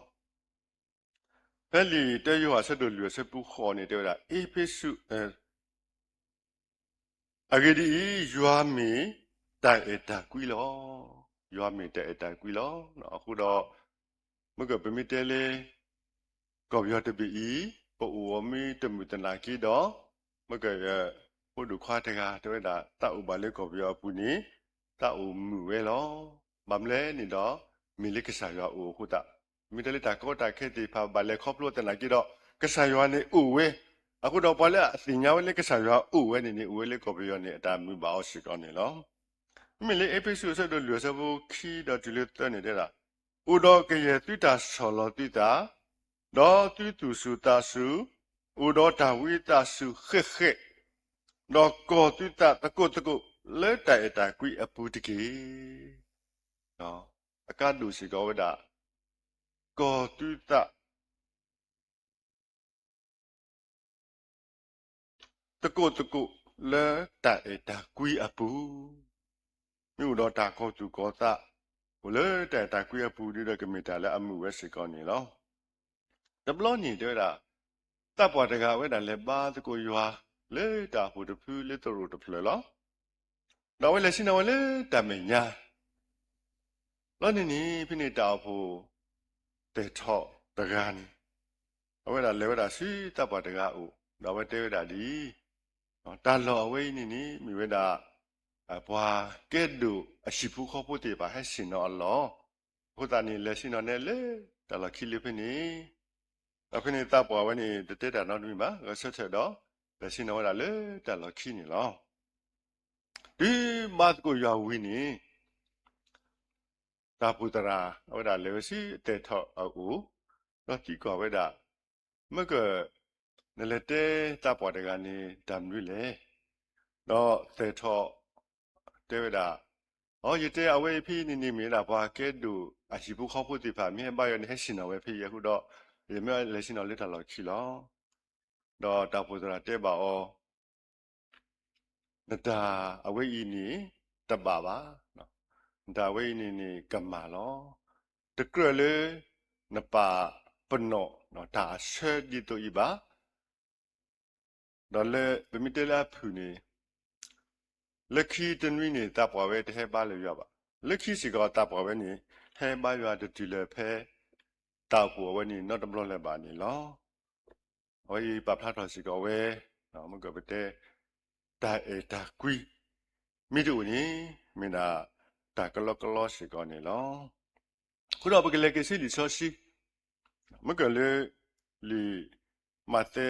ဖဲလံာ်တၢယိၤဟၣ်အဆၢဒိၣ်လွံၢ်အဆၢဖိဃိးန့ၣ် တဲဝဲဒၣ် အ့းဖ့းစူး အဂ့ၢ်ဒ်အံၤ, ယွၤမ့ၢ်တၢ်အဲၣ်တၢ်ကွံလီၤ. ယွၤမ့ၢ်တၢ်အဲၣ်တၢ်ကွံလီၤ. အဃိဒီး မ့ၢ်ကပမ့ၢ်တဲလၢ ကီၢ်ပယီၤတဘ့ၣ်အံၤ ပအိၣ်အီၤမ့ၢ်တမုာ်သနာ်က့ဒီး မ့ၢ်က ဖိဒိၣ်ခွါတဂၤတဲဝဲဒၣ် တၢ်အိၣ်ဘၣ်လၢကီၢ်ပယီၤအပူၤန့ၣ် တၢ်အိၣ်မုာ်ဝဲလီၤ. ဘၣ်မနုၤလဲၣ်န့ၣ်ဒီး မ့ၢ်လၢကစၢ်ယွၤအိၣ်အဃိသတး, မ့ၢ်တဲလၢတၢ်ကီတၢ်ခဲသ့ၣ်တဖၣ်ဘၣ်လဲၤခီဖျိသနာ်က့ဒီး ကစၢ်ယွၤန့ၣ်အိၣ်ဝဲ, အဃိဒီးပှၤလၢအသ့ၣ်ညါဝဲလၢကစၢ်ယွၤအိၣ်ဝဲန့ၣ်န့ၣ် အိၣ်ဝဲလၢကီၢ်ပယီၤန့ၣ် အတၢ်မုာ်ဘၣ်အီၤစ့ၢ်ကီးန့ၣ်လီၤ. မ့မ့ၢ်လၢအ့းဖ့းစူးအဆၢဒိၣ်လွံၢ်အဆၢဖိခံဒီးတုၤလၢသၢန့ၣ်တဲဒၣ်, အိၣ်ဒီးကယဲၢ်သုတၢ်ဆီၣ်လီၤသုသး, ဒီးသုသူၣ်စူၤသးစူၤ, အိၣ်ဒီးတၢ်ဝံသးစူၤဃဲးဃဲး, ဒီးကီၢ်သုသးသကိးသကိးလၢတၢ်အဲၣ်တၢ်ကွံအပူၤတက့ၢ်. အကါဒိၣ်စ့ၢ်ကီးဝဲဒၣ် ကီၢ်သုသး သကိးသကိးလၢတၢ်အဲၣ်တၢ်ကွံအပူၤ, မ့ၢ်အိၣ်ဒီးတၢ်ကီၤသူၣ်ကီၤသး အိၣ်လၢတၢ်အဲၣ်တၢ်ကွံအပူၤဒီး ကမ့ၢ်တၢ်လၢအမုာ်ဝဲစ့ၢ်ကီးန့ၣ်လီၤ. တဘျီန့ၣ်တဲဝဲဒၣ် သးပှၢ်တဂၤဝဲဒၣ်လဲၤဘါသကိးယွၤ လၢတၢ်အိၣ်ဖှိၣ်တဖုလၢသရိာ်တဖျၢၣ်လီၤ. ဒီးအဝဲလဲၤဆ့ၣ်နီၤဝဲလၢတၢ်မဲာ်ညါ လီၤန့ၣ်န့ၣ် ဖဲန့ၣ်တၢ်အိၣ်ဖှိၣ်သဲးထီၣ်တဂၤန့ၣ် အဝဲဒၣ်လဲၤဝဲဒၣ်ဆူသးပှၢ်တဂၤအအိၣ် ဒီးအဝဲတဲဝဲဒၣ်ဒ်အံၤ, တၢ်လီၢ်အဝဲအံၤန့ၣ်န့ၣ် မ့ၢ်ဝဲဒၣ် ပှၤကဲဒိၣ်အဟံၣ်ဖိဃီဖိသ့ၣ်တဖၣ်ဟဲဆ့ၣ်နီၤအလီၢ် အဃိသတးန့ၣ် လဲၤဆ့ၣ်နီၤနဲလၢတၢ်လီၢ်ခံလၢဖဲန့ၣ်, ဒီးဖဲန့ၣ်သးပှၢ်ဝဲန့ၣ် တတဲတၢ်နီတမံၤဘၣ်, ဂဲၤဆၢထၢၣ်ဒီး လဲၤဆ့ၣ်နီၤဝဲဒၣ်လၢတၢ်လီၢ်ခံန့ၣ်လီၤ. တုၤဘါသကိးယွၤဝံၤန့ၣ် တၢ်အိၣ်ဖှိၣ်သရၣ် အဝဲဒၣ်လဲၤဝဲဆူအသဲၣ်ထီၣ်အအိၣ်, ဒီးသံကွၢ်ဝဲဒၣ်, မ့ၢ်က နလဲၤတဲသးပှၢ်တဂၤန့ၣ်တၢ်မနုၤလဲၣ်. ဒီးသဲၣ်ထီၣ်တဲဝဲဒၣ်, အိ ယတဲအဝဲအံၤဖဲအံၤန့ၣ်န့ၣ် မ့ၢ်ဝဲဒၣ်ပှၤကဲဒိၣ်အဟံၣ်ဖိဃီဖိသ့ၣ်တဖၣ် မ့ၢ်ဟဲဘါယွၤန့ၣ် ဟဲဆ့ၣ်နီၤဝဲဖဲအံၤအဃိဒီး ယမ့ၢ်လဲၤဆ့ၣ်နီၤလၢတၢ်လီၢ်ခံလီၤ. ဒီးတၢ်အိၣ်ဖှိၣ်သရၣ်တဲဘၣ်အီၤ, နတၢ်အဝဲအံၤန့ၣ် တဘၣ်ဘၣ်, နတၢ်အဝဲအံၤန့ၣ်န့ၣ် ကမၣ်လီၤ. တကြၢးလၢ နပာ်ပနီၣ် တၢ်အဆၢဒ်သိးအံၤဘၣ်. ဒီးလၢပမ့ၢ်တဲလၢအဖုၣ်န့ၣ် လၢခံတနွံန့ၣ် သးပှၢ်ဝဲတဟဲဘါလၢယွၤဘၣ်. လၢခံစ့ၢ်ကီးသးပှၢ်ဝဲန့ၣ် ဟဲဘါယွၤတတုၤလၢၤဖဲ တၢ်အိၣ်ဖှိၣ်အဝဲန့ၣ် နီတဘျီလၢၤဘၣ်န့ၣ်လီၤ. အဝဲအံၤပာ်ဖျါထီၣ်စ့ၢ်ကီးဝဲ မ့ၢ်ကပတဲ တၢ်အဲၣ်တၢ်ကွံ မ့ၢ်တအိၣ်န့ၣ် မ့ၢ်ဒၣ်တၢ်ကလီကလီစ့ၢ်ကီးန့ၣ်လီၤ. အဃိဒီးပကလဲၤက့ၤဆူလံာ်စီဆှံ, မ့ၢ်ကလၢ လံာ်မးသဲ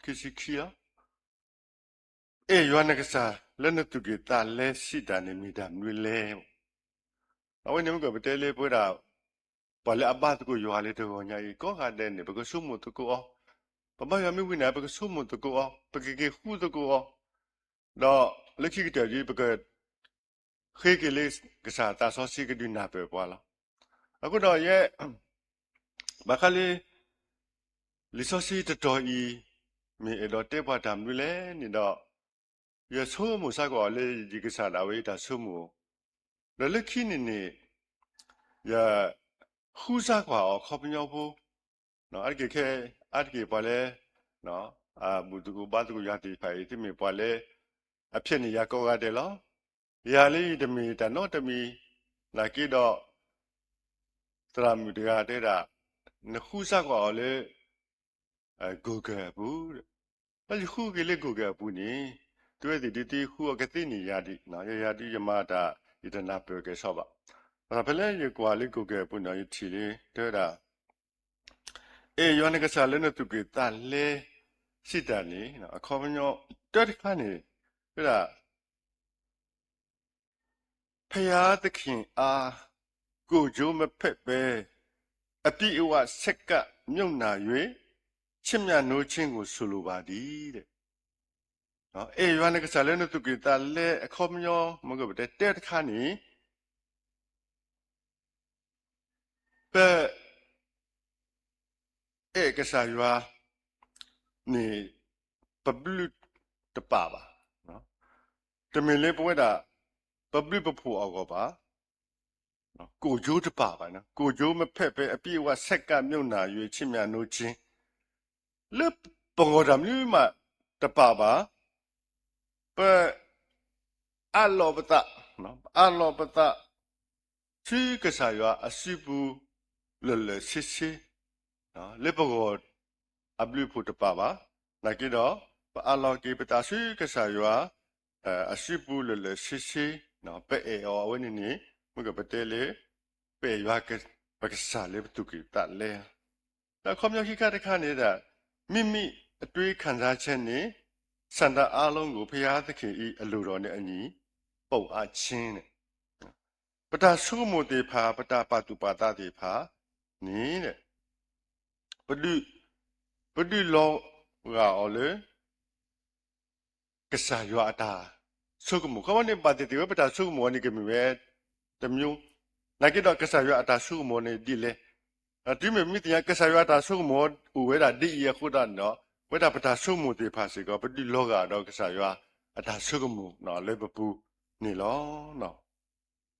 ခံဆံခံလီၤ. အဲၣ်ယွၤနကစၢ်လၢနသူၣ်ကံၢ်သးလဲစံးတၢ်န့ၣ်မ့ၢ်တၢ်မနုၤလဲၣ်. အဝဲန့ၣ်မ့ၢ်ကပတဲလၢပဝဲဒၣ် ပှၤလၢအဘါသကိးယွၤလၢတဂီၤညါအံၤ ကိးဂၤဒဲးန့ၣ် ပကဆိကမိၣ်သကိးအီၤ, ပဘါယွၤမ့ၢ်ဝံၤန့ၣ် ပကဆိကမိၣ်သကိးအီၤ, ပကက့ၤဃုသကိးအီၤ, ဒီးလၢခံကတၢၢ်ဒ် ပက ဃ့က့ၤလၢကစၢ်သးစီဆှံကဒုးနၢ်ပၢၢ်ပှၤလီၤ. အဃိဒီးယဲ ဘၣ်ဃးလၢ လံာ်စီဆှံတတီၤအံၤ မ့ၢ်အဲၣ်ဒိးတဲပှၤတၢ်မနုၤလဲၣ်န့ၣ်ဒီး ယဆိကမိၣ်စ့ၢ်ကီးလၢယကစၢ်ဒၣ်ဝဲအတၢ်ဆိကမိၣ်, ဒီးလၢခံန့ၣ်န့ၣ် ယ ဃုစ့ၢ်ကီးအီၤအခီပညီဖိ, အါတက့ၢ်ခဲ အါတက့ၢ်ပှၤလၢ အဘူၣ်သကိးဘါသကိးယွၤသ့ၣ်တဖၣ်အံၤ သုမ့ၢ်ပှၤလၢ အဖျဲးန့ၢ်ယၤကိးဂၤဒဲးလီၤ. ယၤလၢယတမ့ၢ်တၢ်နီတမံၤ နာ်က့ဒီး သရၣ်မုၣ်တဂၤတဲဒၣ် နဃုစ့ၢ်ကီးအီၤလၢ Google အပူၤ, ဒီးယဃုက့ၤလၢ Google အပူၤန့ၣ် သုဝဲသ့ၣ်ဒ်သုဃုအီၤကသ့န့ၢ်ယၤဒံး, ယယၤဒ်ယမၤတၢ် ယတနၢ်ပၢၢ်ကဲၣ်ဆိးဘၣ်. ဖဲလၢယကွၢ်လၢ Google အပူၤန့ၣ် ယထံၣ်လၢ တဲဝဲဒၣ် အဲၣ်ယွၤနကစၢ်လၢနသူၣ်ကံၢ်သးလဲ စံးတၢ်န့ၣ် အခီပညီ တၢတခါန့ၣ် တဲဝဲဒၣ် ဘုရားသခင်အား ကိုယ်ကျိုးမဖက်ဘဲ အပြည့်အဝဆက်ကပ်မြုပ်နံႇ၍ ချစ်မြတ်နိုးခြင်းကို ဆိုလိုပါသည် အဲၣ်ယွၤနကစၢ်လၢနသူၣ်ကံၢ်သးလဲ အခီပညီ မ့ၢ်ကပတဲတၢတခါန့ၣ် ပ အဲၣ်ကစၢ်ယွၤန့ၣ် ပဘျုးတပာ်ဘၣ်. တမ့ၢ်လၢပဝဲဒၣ် ပဘျုးပဖှိၣ်အဂီၢ်ဘၣ်. ကိုယ်ကျိုးတပာ်ဘၣ်, ကိုယ်ကျိုးမဖက်ဘဲ အပြည့်အဝဆက်ကပ်မြုပ်နံၣ်၍ ချစ်မြတ်နိုးခြင်း လၢပဂီၢ်တၢ်မနုၤမးတပာ်ဘၣ်. ပ အးလီၤပသး, အးလီၤပသး ဆူကစၢ်ယွၤအစုပူၤ လၢာ်လၢာ်ဆ့ဆ့, လၢပဂီၢ်အဘျုးအဖှိၣ်တပာ်ဘၣ်. နာ်က့ဒီး ပအးလီၤက့ၤပသးဆူကစၢ်ယွၤ အစုပူၤလၢာ်လၢာ်ဆ့ဆ့, ပအဲၣ်အီၤအဝဲန့ၣ်န့ၣ် မ့ၢ်ကပတဲလၢ ပအဲၣ်ယွၤပကစၢ်လၢပသူၣ်ကံၢ်သးလဲ ဒီးအခီပညီခံခါတခါန့ၣ်ဒၣ် မိမိအတွေးခံစားချက်နဲ့ ဆန္ဒအားလုံးကို ဘုရားသခင်၏ အလိုတော်နဲ့အညီ ပုံအပ်ခြင်း န့ၣ် ပတၢ်ဆိကမိၣ်သ့ၣ်တဖၣ် ပတၢ်ပာ်သူၣ်ပာ်သးသ့ၣ်တဖၣ်န့ၣ် ပဒုး ပဒုးလီၤဂာ်အီၤလၢ ကစၢ်ယွၤအတၢ်ဆိကမိၣ်. ခီဖျိန့ၣ် ဘၣ်သ့ၣ်သ့ၣ်ဝဲပတၢ်ဆိကမိၣ်အီၤန့ၣ် ကမ့ၢ်ဝဲတမျိုး, နာ်က့ဒီးကစၢ်ယွၤအတၢ်ဆိကမိၣ်န့ၣ်ဒ်လဲၣ်. တုၤမ့ၢ်မ့ၢ်သ့ၣ်ညါ ကစၢ်ယွၤအတၢ်ဆိကမိၣ်အိၣ်ဝဲဒၣ်ဒ်အံၤအဃိသတးန့ၣ်ဒီး ဝဲဒၣ်ပတၢ်ဆိကမိၣ်သ့ၣ်တဖၣ်စ့ၢ်ကီး ပဒုးလီၤဂာ်ဒီးကစၢ်ယွၤအတၢ်ဆိကမိၣ်လၢပပူၤန့ၣ်လီၤ.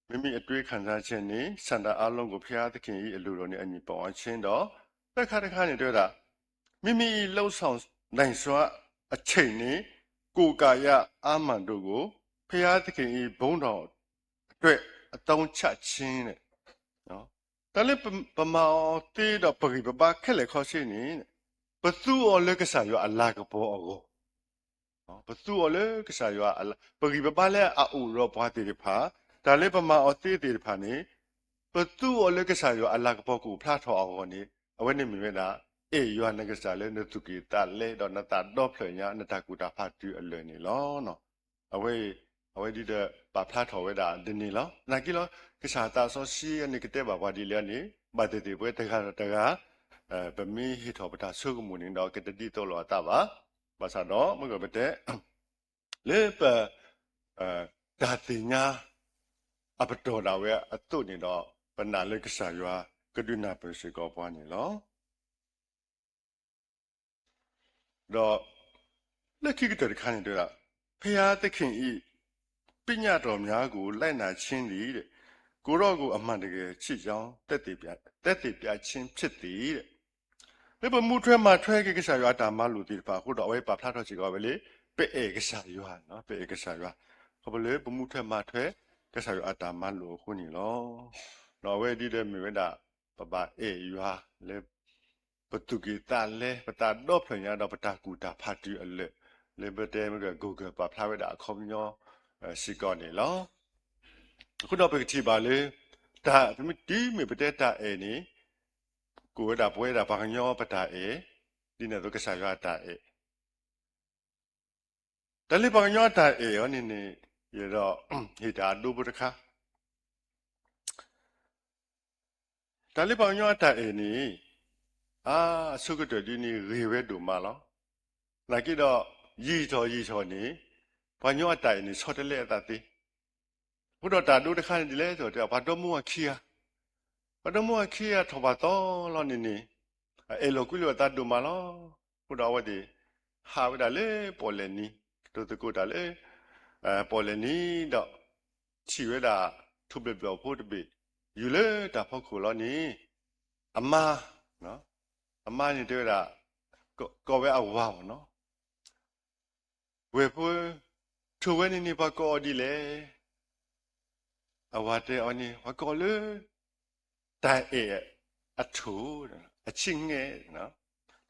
မိမိအတွေးခံစားချက်နဲ့ ဆန္ဒအားလုံးကို ဘုရားသခင်၏ အလိုတော်နဲ့အညီ ပုံအပ်ခြင်း ဒီး သၢခါတခါန့ၣ် တဲဝဲဒၣ် မိမိ၏ လုပ်ဆောင်နိုင်စွမ်း အချိန်နှင့် ကိုယ်ကာယအားမန်တို့ကို ဘုရားသခင်၏ ဘုန်းတော်အတွက် အသုံးချခြင်း န့ၣ် တၢ်လၢပမၤအီၤသ့ဒီးပဂံၢ်ပဘါခဲလၢာ်ခဲဆ့န့ၣ် ပသူအီၤလၢကစၢ်ယွၤအလၤကပီၤအဂီၢ် ပသူအီၤလၢကစၢ်ယွၤအလၤ, ပဂံၢ်ပဘါလၢအအိၣ်ဒီးပှၤသ့ၣ်တဖၣ်, တၢ်လၢပမၤအီၤသ့သ့ၣ်တဖၣ်န့ၣ်, ပသူအီၤလၢကစၢ်ယွၤအလၤကပီၤကအိၣ်ဖျါထီၣ်အဂီၢ်န့ၣ် အဝဲန့ၣ်မ့ၢ်ဝဲဒၣ် အဲၣ်ယွၤနကစၢ်လၢနသူၣ်ကံၢ်သးလဲဒီးနသးဒီဖျၢၣ်ညါ နတၢ်ကူၣ်တၢ်ဖးတုၤအလၢာ်န့ၣ်လီၤ. အဝဲ အဝဲဒ်ဒီးပာ်ဖျါထီၣ်ဝဲဒၣ်ဒ်န့ၣ်လီၤ. သနာ်က့လီၤ ကစၢ်သးစီဆှံန့ၣ်ကတဲဘၣ်ပှၤဒ်လဲၣ်န့ၣ် ဘၣ်သ့ၣ်သ့ၣ်ပဝဲတဂၤဒီးတဂၤ ပမ့ၢ်ဟ့ၣ်ထီၣ်ပတၢ်ဆိကမိၣ်န့ၣ်ဒီး ကတဒ်သိးလိာ်အသးဘၣ်. ဘၣ်ဆၣ်ဒီး မ့ၢ်ကပတဲ လၢပ တၢ်သ့ၣ်ညါ အပတီၢ်ဒၣ်ဝဲအသိးန့ၣ်ဒီး ပနာ်လၢကစၢ်ယွၤကဒုးနၢ်ပၢၢ်စ့ၢ်ကီးပှၤန့ၣ်လီၤ. ဒီး လၢခံကတၢၢ်တခါန့ၣ်တဲဝဲဒၣ်, ဘုရားသခင်၏ ပညတ်တော်များကို လိုက်နာခြင်းသည် ကိုယ်တော်ကို အမှန်တကယ်ချစ်ကြောင်း သက်သေပြခြင်းဖြစ်သည်. လၢပမူထွဲမၤထွဲက့ၤကစၢ်ယွၤအတၢ်မၤလိာ်သ့ၣ်တဖၣ်အဃိဒီး အဝဲပာ်ဖျါထီၣ်စ့ၢ်ကီးဝဲလၢ ပအဲၣ်ကစၢ်ယွၤ, ပအဲၣ်ကစၢ်ယွၤ, ခီဖျိလၢပမူထွဲမၤထွဲကစၢ်ယွၤအတၢ်မၤလိာ်အဃိန့ၣ်လီၤ. ဒီးအဝဲဒ်ဒီးမ့ၢ်ဝဲဒၣ် ပဘၣ်အဲၣ်ယွၤလၢ ပသူၣ်ကံၢ်သးလဲ, ပသးဒီဖျၢၣ်ညါဒီးပတၢ်ကူၣ်တၢ်ဖးတုၤအလၢာ်, လၢပတဲမ့ၢ်က Google ပာ်ဖျါဝဲဒၣ်အခီပညီစ့ၢ်ကီးန့ၣ်လီၤ. အဃိဒီးပကထံၣ်ဘၣ်လၢ တၢ် ပမ့ၢ်တုၤမ့ၢ်ပတဲတၢ်အဲၣ်န့ၣ် ကအိၣ်ဝဲဒၣ်ပဝဲဒၣ်ပှၤကညီပတၢ်အဲၣ်, ဒ်န့ၣ်အသိးကစၢ်ယွၤအတၢ်အဲၣ် တၢ်လၢပှၤကညီအတၢ်အဲၣ်အီၤန့ၣ်န့ၣ် ယဒီး ဟ့ၣ်တၢ်အဒိဖိတခါ, တၢ်လၢပှၤကညီအတၢ်အဲၣ်န့ၣ် အါ အဆိကတၢၢ်ဒ်န့ၣ်ဂ့ၤဝဲဒိၣ်မးလီၤ. သနာ်က့ဒီး ယံာ်ထီၣ်ယံာ်ထီၣ်န့ၣ် ပှၤကညီအတၢ်အဲၣ်န့ၣ် ဆီတလဲအသးသ့ အဃိဒီးတၢ်ဒိတခါန့ၣ်ဒ်လဲၣ်ဒီး ပှၤဒီမါဝၤခံဂၤ, ပှၤဒီမါဝၤခံဂၤထီၣ်ပှၤသီလီၤန့ၣ်န့ၣ် အဲၣ်လီၤကွံလိာ်အသးဒိၣ်မးလီၤ. အဃိဒီးအဝဲသ့ၣ် ဟးဝဲဒၣ်လၢပီၣ်လဲၣ်နံၤ, ကတိၤသကိးတၢ်လၢ ပီၣ်လဲၣ်နံၤဒီး ထံၣ်ဝဲဒၣ် ထိၣ်ဘျဲၣ်ဘျီၣ်ဖိတဘ့ၣ် ယူၤလၢတၢ်ဖီခိၣ်လီၤန့ၣ် အမါ, အမါန့ၣ်တဲဝဲဒၣ် ကိးဝဲအဝၤမ့ၢ်နီၤ ဝဲၢ်ဖိ, ထိၣ်ဝဲန့ၣ်န့ၣ် ပှၤကိးအီၤဒ်လဲၣ်. အဝၤတဲအီၤန့ၣ် ပှၤကိးအီၤလၢ တၢ်အဲၣ်အထိၣ်, အဆံၣ်ငဲၣ်,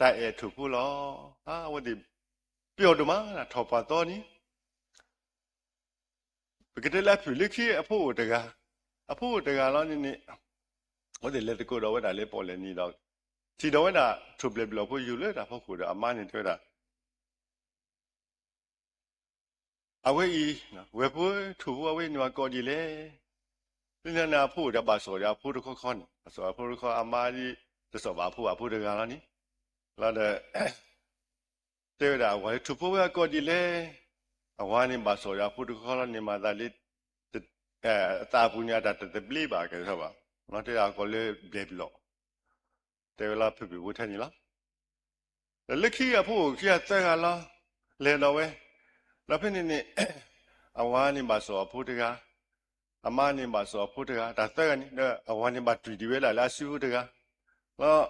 တၢ်အဲၣ်အထိၣ်ဖိလီၤ. အဝဲသ့ၣ် ပျီၣ်ဒိၣ်မး ထီၣ်ပှၤသီန့ၣ် ပကတဲလၢအဖုၣ်လၢခံအဖိအိၣ်တဂၤ, အဖိအိၣ်တဂၤလီၤန့ၣ်န့ၣ် အဝဲသ့ၣ်လဲၤသကိးဒီးဝဲဒၣ်လၢပီၣ်လဲၣ်နံၤဒီး ထံၣ်ဒီးဝဲဒၣ် ထိၣ်ဘျဲၣ်ဘျီၣ်ဖိယူၤလၢတၢ်ဖီခိၣ်ဒီး အမါန့ၣ်တဲဝဲဒၣ် အဝဲအံၤ ဝဲၢ်ဖိထိၣ်ဖိအဝဲန့ၣ် ပှၤကိးဒ်လဲၣ်. လၢန့ၣ်အဖိအိၣ်ဒီးဘၣ်စီၣ်ဒီးအဖိတခီခီန့ၣ် ဘၣ်စီၣ်အဖိတခီ အမါဒ် တစီၣ်ဘၣ်အဖိဘၣ်ဖိတဂၤလီၤန့ၣ် လီၤဒီး တဲဝဲဒၣ်အဝၤလၢ ထိၣ်ဖိဝဲအကိးဒ်လဲၣ်. အဝၤန့ၣ်ဘၣ်စီၣ်ဒီးအဖိတခီခီလီၤန့ၣ် မၤသးလၢ အသးအပူၤန့ၣ် အတၢ်တသဘျ့ဘၣ်ကဲထီၣ်ဘၣ်, တဲဒၣ်အကိးလၢဘျဲၣ်ဘျီၣ်, တဲဝဲလၢဖုၣ်ဘ့ၣ်ဖိထဲန့ၣ်လီၤ. ဒီးလၢခံအဖိအိၣ်ခံဂၤသၢဂၤလီၤ လဲၤဒီးဝဲ, ဒီးဖဲန့ၣ်န့ၣ် အဝၤန့ၣ်ဘၣ်စီၣ်အဖိတဂၤ, အမါန့ၣ်ဘၣ်စီၣ်အဖိတဂၤ, တၢ်သၢဂၤန့ၣ် ဒီးအဝၤန့ၣ်ဘၣ်တွံၢ်ဒံးဝဲဒၣ်လၢအစုဖိတဂၤ, ဒီး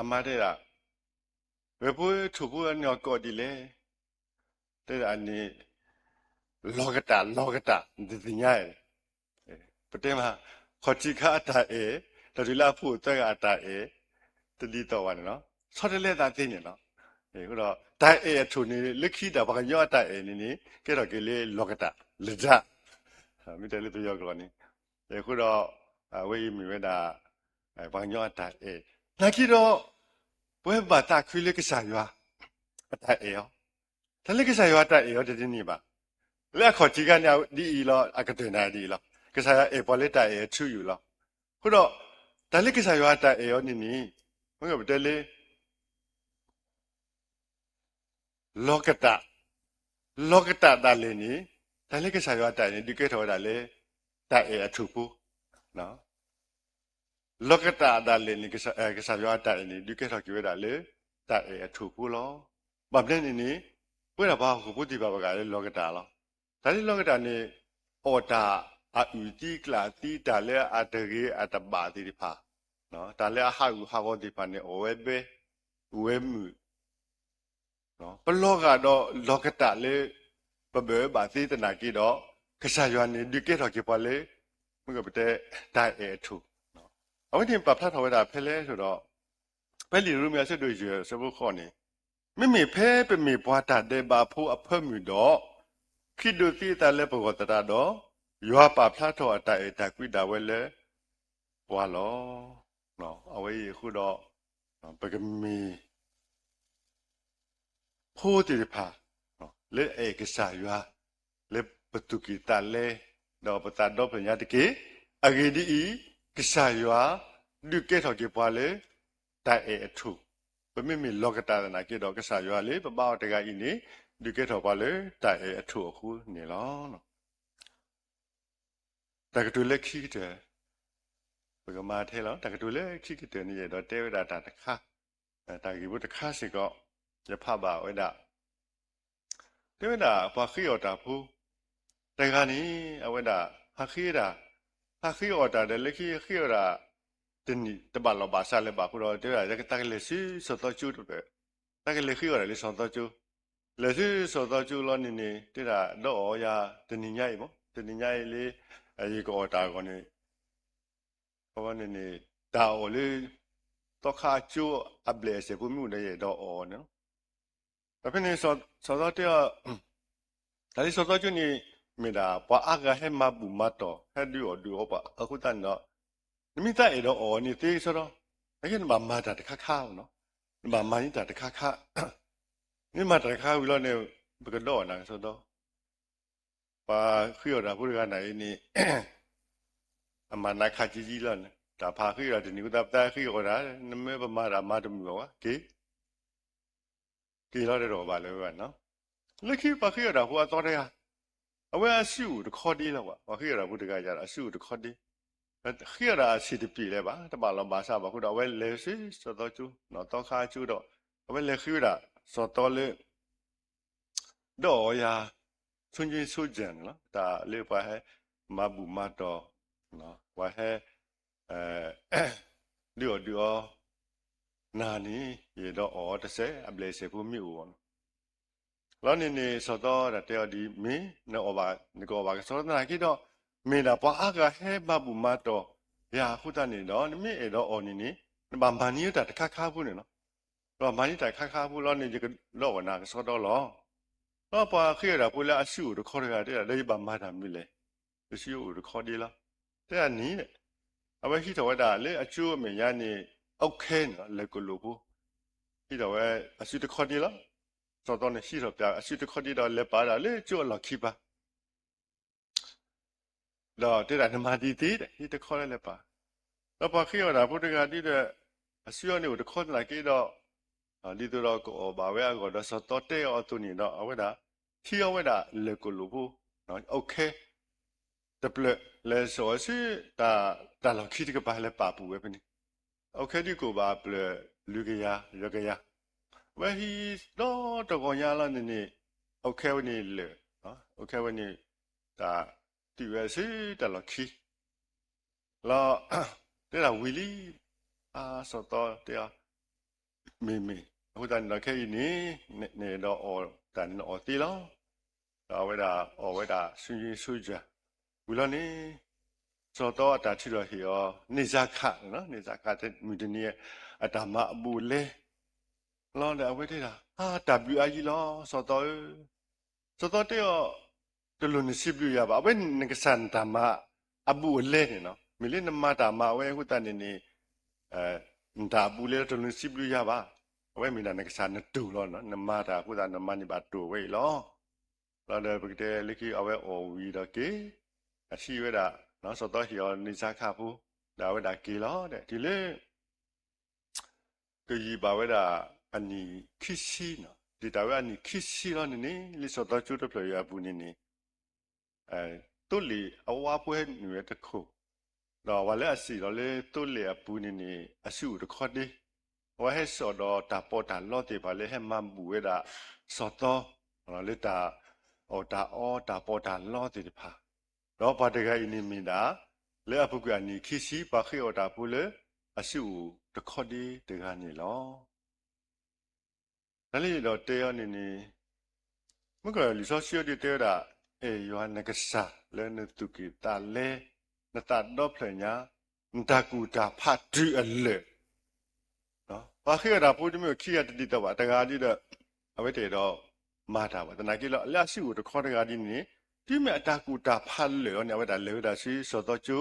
အမါတဲဒၣ် ဝဲၢ်ဖိထိၣ်ဖိန့ၣ်အကိးဒ်လဲၣ်. တဲဒၣ်န့ၣ် လီၤကတၢ် လီၤကတၢ် နတသ့ၣ်ညါဧါ. ပတဲမး ခီၣ်ထံးခါအတၢ်အဲၣ် ဒီးတုၤလၢအဖိအိၣ်သၢဂၤအတၢ်အဲၣ် တဒ်သိးဘၣ်န့ၣ်လီၤ. ဆီတလဲသးသ့န့ၣ်လီၤ. အဃိဒီး တၢ်အဲၣ်အထိၣ်န့ၣ် လၢခံဒီးပှၤကညီအတၢ်အဲၣ်န့ၣ်န့ၣ် ကဲထီၣ်က့ၤလၢလီၤကတၢ် လဒါ မ့ၢ်တဲလၢပယီၤကျိာ်န့ၣ်, အဃိဒီး အဝဲအံၤမ့ၢ်ဝဲဒၣ် ပှၤကညီအတၢ်အဲၣ်, နာ်က့ဒီး ပဝဲဘၣ်သးခုလၢကစၢ်ယွၤ အတၢ်အဲၣ်အီၤ, တၢ်လၢကစၢ်ယွၤအတၢ်အဲၣ်အီၤတဒ်န့ၣ်ဘၣ်. လၢအခီၣ်ထံးခါန့ၣ်ဒ်အံၤလီၤ, အကတၢၢ်န့ၣ်ဒ်အံၤလီၤ. ကစၢ်ယွၤအဲၣ်ပှၤလၢတၢ်အဲၣ်အထူအယိာ်လီၤ. အဃိဒီး တၢ်လၢကစၢ်ယွၤအတၢ်အဲၣ်အီၤန့ၣ်န့ၣ် မ့ၢ်ပတဲလၢ လီၤကတၢ်, လီၤကတၢ်ဒၣ်လဲာ်န့ၣ် တၢ်လၢကစၢ်ယွၤအတၢ်အဲၣ်န့ၣ် ဒုးကဲထီၣ်ဝဲဒၣ်လၢ တၢ်အဲၣ်အထိၣ်ဖိ, လီၤကတၢ်ဒၣ်လဲာ်န့ၣ် ကစၢ်ယွၤအတၢ်အဲၣ်န့ၣ် ဒုးကဲထီၣ်က့ၤဝဲဒၣ်လၢ တၢ်အဲၣ်အထိၣ်ဖိလီၤ. ဘၣ်မနုၤန့ၣ်န့ၣ် ပဝဲဒၣ်ပှၤဟီၣ်ခိၣ်ဖိသ့ၣ်တဖၣ်ပဂၤလၢလီၤကတၢ်လီၤ. တၢ်လၢလီၤကတၢ်န့ၣ် အီၣ်တၢ်အအုၣ်သံကျၣ်သံ တၢ်လၢအတဂ့ၤအတဘၣ်သ့ၣ်တဖၣ်, တၢ်လၢအဟးဂူာ်ဟးဂီၤသ့ၣ်တဖၣ်န့ၣ် အီၣ်ဝဲဘဲ, အိၣ်ဝဲမုာ် ပလီၤဂာ်ဒီးလီၤကတၢ်လၢ ပဘၣ်အၢဘၣ်သီသနာ်က့ဒီး ကစၢ်ယွၤန့ၣ် ဒုးကဲထီၣ်က့ၤပှၤလၢ မ့ၢ်ပတဲ တၢ်အဲၣ်အထိၣ်, အဝဲန့ၣ်ပာ်ဖျါထီၣ်ဝဲဒၣ်ဖဲလဲၣ်ဒီး ဖဲလံာ်ရိမ့ၤအဆၢဒိၣ်ယဲၢ်အဆၢဖိဃိးန့ၣ်, မ့မ့ၢ်ဖဲပမ့ၢ်ပှၤတၢ်ဒဲးဘးဖိအဖၢမုၢ်ဒီး ခရံာ်ဒိးသံအသးလၢပဂီၢ်သတးဒီး ယွၤပာ်ဖျါထီၣ်အတၢ်အဲၣ်တၢ်ကွံဒၣ်ဝဲလၢပှၤလီၤ. အဝဲအံၤအဃိဒီး ပကမ့ၢ် ဖိသ့ၣ်တဖၣ် လၢအအဲၣ်ကစၢ်ယွၤ လၢပသူၣ်ကံၢ်သးလဲ ဒီးပသးဒီဖျၢၣ်ညါတက့ၢ်. အဂ့ၢ်ဒ်အံၤ, ကစၢ်ယွၤ ဒုးကဲထီၣ်က့ၤပှၤလၢ တၢ်အဲၣ်အထူၣ်, ပမ့မ့ၢ်လီၤကတၢ်သနာ်က့ဒီး ကစၢ်ယွၤလၢပဘါအီၤတဂၤအံၤန့ၣ် ဒုးကဲထီၣ်ပှၤလၢတၢ်အဲၣ်အထူၣ်အဃိန့ၣ်လီၤ. တၢ်ကတိၤလၢခံကတၢၢ်, ပကမၤထဲလီၤ. တၢ်ကတိၤလၢခံကတၢၢ်န့ၣ် ယအဲၣ်ဒိးတဲဝဲဒၣ်တၢ်တခါ, တၢ်ဂ့ၢ်ဖိတခါစ့ၢ်ကီး ယဖးဘၣ်ဝဲဒၣ် တဲဝဲဒၣ်ပှၤဃ့အီၣ်တၢ်ဖိ တဂၤန့ၣ် အဝဲဒၣ် ဟးဃ့ဒၣ်, ဟးဃ့အီၣ်တၢ်ဒီး လၢခံဃ့အီၣ်ဒၣ် တနံၣ်တဘၣ်လီၢ်ဘၣ်စးလၢၤဘၣ်အဃိဒီး တဲဝဲဒၣ် တၢ်ကလဲၤဆူစီၤသီကၠိတဖျၢၣ်, တၢ်ကလဲၤဃ့အီၣ်ဒၣ်လၢစီၤသီကၠိ, လဲၤဆူစီၤသီကၠိလီၤန့ၣ်န့ၣ် တဲဒၣ်ဒီးအီၤယၤ တနံၤညါအံၤမး တနံၤညါအံၤလၢ ယကအီၣ်တၢ်အဂီၢ်န့ၣ် အဝဲန့ၣ်န့ၣ် တၢ်အီၣ်လၢ သီခါအကၠိအဘျဲၣ်အစဲးဖိမ့ၢ်အိၣ်ဒီး ယအဲၣ်ဒိးအီၣ်န့ၣ်လီၤ. ဒီးဖဲန့ၣ် စီၤသီတဲအီၤ, တၢ်လၢစီၤသီကၠိန့ၣ် မ့ၢ်ဒၣ်ပှၤအါဂၤဟဲမၤဘူၣ်မၤတီၢ် ဟဲဒုးအီၣ်ဒုးအီပှၤအဃိသတးန့ၣ်ဒီး နမ့ၢ်သးအဲၣ်ဒိးအီၣ်န့ၣ်သ့စီဒီး အကဲနဘၣ်မၤတၢ်တခါခါနီၤ, နဘၣ်မၤန့ၢ်တၢ်တခါခါ, နမ့ၢ်မၤတၢ်တခါဝံၤလီၤန့ၣ် ပကဒီးအီၣ်နၤကစီဒီ ပှၤဃ့အီၣ်တၢ်ဖိတဂၤန့ၣ်အံၤန့ၣ် အမၤနးခးကံကံလီၤန့ၣ် တၢ်ဖးဃ့အီၣ်တၢ်တနံၤအဃိသတး ပသးဃ့အီၣ်တၢ် နမ့ၢ်ပမၤတၢ်မၤတမုာ်အီၤဘၣ် က့ၤ က့ၤလီၤတဲာ်တအီၣ်ဘၣ်လၢၤဘၣ်နီၤ. လၢခံပှၤဃ့အီၣ်တၢ်ဖိအသီတဂၤ အဝဲအစုအိၣ်တခီဒ့လီၤဘၣ်, ပှၤဃ့အီၣ်တၢ်ဖိတဂၤယၤဒီးအစုအိၣ်တခီဒ့, ဃ့အီၣ်တၢ်အဆံးတပျ့ၤလၢၤဘၣ်, တဘၣ်လီၢ်ဘၣ်စးဘၣ်အဃိဒီး အဝဲလဲၤဆူစီၤသီကၠိ သီခါကၠိဒီး အဝဲလဲၤဃ့ဝဲဒၣ်စီၤသီလၢ ဒီးအီၤယၤ ဆိက့ဆိကၢန့ၣ်လီၤ. တၢ်လၢပှၤဟဲမၤဘူၣ်မၤတီၢ်, ပှၤဟဲ ဒုးအီၣ်ဒုးအီ နၤန့ၣ် ယအဲၣ်ဒိးအီၣ်တစဲး အဘျဲၣ်စဲးဖိမ့ၢ်အိၣ်နီၤ. လီၤန့ၣ်န့ၣ် စီၤသီတၢ်တဲအီၤဒ်မ့ၢ် နအီၣ်ဘၣ် နကအီၣ်ဘၣ်ကစီသနာ်က့ဒီး မ့ၢ်ဒၣ်ပှၤအါဂၤဟဲမၤဘူၣ်မၤတီၢ်ယၤအဃိသတးန့ၣ်ဒီး နမ့ၢ်အဲၣ်ဒိးအီၣ်န့ၣ်န့ၣ် နဘၣ်မၤန့ၢ်တၢ်တခါခါဖိန့ၣ်လီၤ. နဘၣ်မၤန့ၢ်တၢ်တခါခါဖိလီၤန့ၣ် ယကဒီးအီၣ်နၤကစီဒီလီၤ. ဒီးပှၤဃ့အီၣ်တၢ်ဖိလၢအစုအိၣ်တခီတဂၤတဲဒၣ် ဒီးယဘၣ်မၤတၢ်မနုၤလဲၣ်, ယစုအိၣ်တခီဒ့လီၤ. တဲဒၣ်န့ၣ် အဝဲဟံးထီၣ်ဝဲဒၣ်လၢအကၠိအမဲာ်ညါန့ၣ် အုတ်ခဲန့ၣ်လီၤ လၢၢ်ကလိာ်ဖိ ဟံးထီၣ်ဝဲအစုတခီဒ့လီၤ. စီၤသီန့ၣ်ဟံးထီၣ်ပၠးအစုတခီဒ့ဒီး လဲၤပာ်ဒၣ်လၢကၠိအလီၢ်ခံပၤ ဒီးတဲဒၣ်နမၤဒ်သ့ဒီး ဟံးတခီလၢလဲၤပာ်, ဒီးပှၤဃ့အီၣ်တၢ်ဖိတဂၤဒ်ဒီး အစုအီၤန့ၣ်အိၣ်တခီသနာ်က့ဒီး ဒ်သိးဒီးကအီၣ်ဘၣ်ဝဲအဂီၢ်ဒီးစီၤသီတဲအီၤအသိးန့ၣ်ဒီး အဝဲဒၣ် ဟံးအီၤဝဲဒၣ်လၢၢ်ကလိာ်ဖိ အုတ်ခဲ တဖျၢၣ် လဲၤစိာ်အီၤဆူ တၢ်လီၢ်ခံတကပၤ လဲၤပာ်ပူၤဝဲဖဲန့ၣ်, အုတ်ခဲဒ်ကိၣ်ဘၣ်အဖျၢၣ် လွံၢ်ကယၤ ယဲၢ်ကယၤ, အဝဲဟံးဒီတဂီၤညါလီၤန့ၣ်န့ၣ် အုတ်ခဲဝဲန့ၣ်လၢာ်, အုတ်ခဲဝဲန့ၣ် တၢ်တုၤဝဲဆူတၢ်လီၢ်ခံ လီၤ တဲဒၣ်ဝံၤလံ, အါ စီၤသီတဲအီၤ မ့ၢ်မ့ၢ် အဃိသတးန့ၣ်ဒီးခဲအံၤန့ၣ် နအဲၣ်ဒိးအီၣ်တၢ်န့ၣ်နအီၣ်သ့လီၤ. ဒီးအဝဲဒၣ်အီၣ်ဝဲဒၣ်ဆူယံဆူယၤ ဝံၤလီၤန့ၣ် စီၤသီအတၢ်ထုးထီၣ်ဟ့ၣ်အီၤ န့ၢ်စါခးန့ၣ်လီၤ. န့ၢ်စါခးမုၢ်တနံၤ အတၢ်မၤအဘူးအလဲ လီၤဒီးအဝဲတဲဒၣ် အါ တၢ်ဘျုးအါယံလီၤ စီၤသီဧၢ, စီၤသီတဲအီၤ တလိၣ်နစံးဘျုးယၤဘၣ်, အဝဲနကစၢ်နတၢ်မၤအဘူးအလဲန့ၣ်လီၤ. မ့ၢ်လၢနမၤတၢ်မၤဝဲအဃိသတးန့ၣ်န့ၣ် နတၢ်အဘူးအလဲလီၤ တလိၣ်နစံးဘျုးယၤဘၣ်. အဝဲမ့ၢ်ဒၣ်နကစၢ်နတိၢ်လီၤ, နမၤတၢ်အဃိသတး နမၤန့ၢ်ဘၣ်တိၢ်ဝဲအံၤလီၤ. လီၤဒီးပကတဲလၢခံအဝဲအီၣ်ဝံၤဒီးက့ၤ အထံၣ်ဝဲဒၣ် စီၤသီဟ့ၣ်အီၤန့ၢ်စါခးဖိ ဒီးအဝဲဒၣ်က့ၤလီၤဒီး တုၤလၢ ကယံာ်ဘၣ်ဝဲဒၣ်အနံၣ်ခံဆံန့ၣ်, တုၤတၢ်ဝဲအနံၣ်ခံဆံလီၤန့ၣ်န့ၣ် လၢစီၤသီကၠိတဖျၢၣ်အံၤအပူၤန့ၣ်န့ၣ် သိလ့ၣ်အဝါဖိဟဲနုာ်ဝဲတခိၣ်, ဒီးပှၤလၢအစံၣ်လီၤလၢသိလ့ၣ်အပူၤန့ၣ်န့ၣ် အစုအိၣ်တခီဒ့, အဝဲဟဲစိာ်ဒီးတၢ်ပီးတၢ်လီသ့ၣ်တဖၣ်လၢဟဲမၤဘူၣ်ဝဲဒၣ်စီၤသီ လၢတၢ်အီၣ်တၢ်အီတၢ်ပီးတၢ်လီသ့ၣ်တဖၣ်, ဒီးပှၤတဂၤအံၤန့ၣ်မ့ၢ်ဒၣ် လၢအပူၤကွံာ်အနံၣ်ခံဆံ ပှၤဃ့အီၣ်တၢ်ဖိလၢအစုအိၣ်တခီဒ့တဂၤန့ၣ်လီၤ. တၢ်လၢယအဲၣ်ဒိးတဲအီၤန့ၣ်န့ၣ် မ့ၢ်ကလံာ်စီဆှံအံၤဒုးတဲဝဲဒၣ် အဲၣ်ယွၤနကစၢ်လၢနသူၣ်ကံၢ်သးလဲ, နသးဒီဖျၢၣ်ညါ, နတၢ်ကူၣ်တၢ်ဖးတုၤအလၢာ် ပှၤဃ့အီၣ်တၢ်ဖိတမ့ၢ်ခံဂၤတဒ်သိးဘၣ်, တဂၤဒ်ဒီး အဝဲတအဲၣ်ဒိးမၤတၢ်ဘၣ်. သနာ်က့လီၤ လၢအစုအိၣ်တခီတဂၤဒ်န့ၣ်န့ၣ် တုၤမ့ၢ်အတၢ်ကူၣ်တၢ်ဖးလၢာ်အီၤန့ၣ် အဝဲဒၣ်လဲၤဝဲဒၣ်ဆူစီၤသီကၠိ,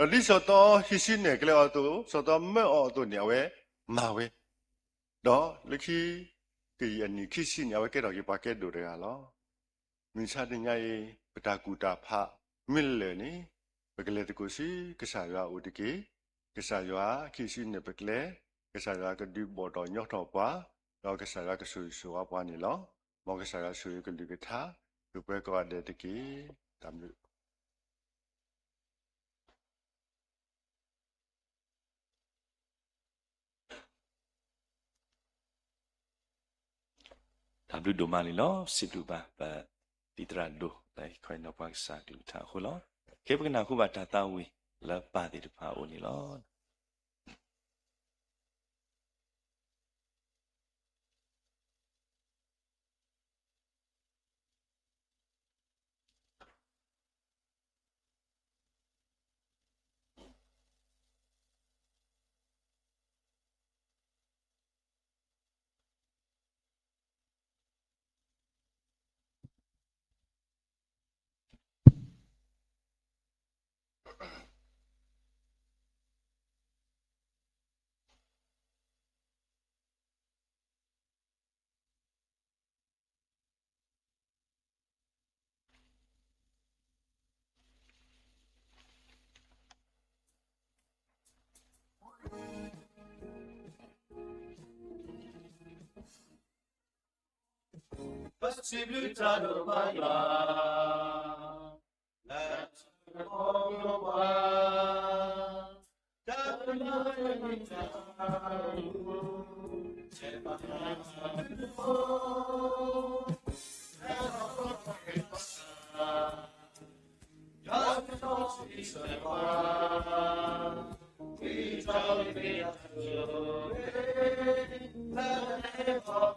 ဒီးဒ်စီၤသီဟံးစုနဲၣ်ကျဲအီၤအသိး စီၤသီမၢအီၤအသိးန့ၣ် အဝဲမၤဝဲ, ဒီးလၢခံကယံာ်အနံၣ်ခံဆံန့ၣ် အဝဲကဲထီၣ်က့ၤပှၤကဲဒိၣ်တဂၤလီၤ. မုၢ်ဆါတနံၤအံၤ ပတၢ်ကူၣ်တၢ်ဖးမ့ၢ်လၢာ်န့ၣ် ပကလဲၤသကိးဆူကစၢ်ယွၤအအိၣ်တက့ၢ်. ကစၢ်ယွၤကဟံးစုနဲၣ်ပကျဲ, ကစၢ်ယွၤကဒုးဘီၣ်ထီၣ်ညီထီၣ်ပှၤ, ဒီးကစၢ်ယွၤကဆိၣ်ဂ့ၤဆိၣ်ဝါပှၤန့ၣ်လီၤ. မ်ကစၢ်ယွၤဆိၣ်ဂ့ၤကလုၢ်ကထါ ပှဲၤပှဲၤကိးဂၤဒဲးတက့ၢ်.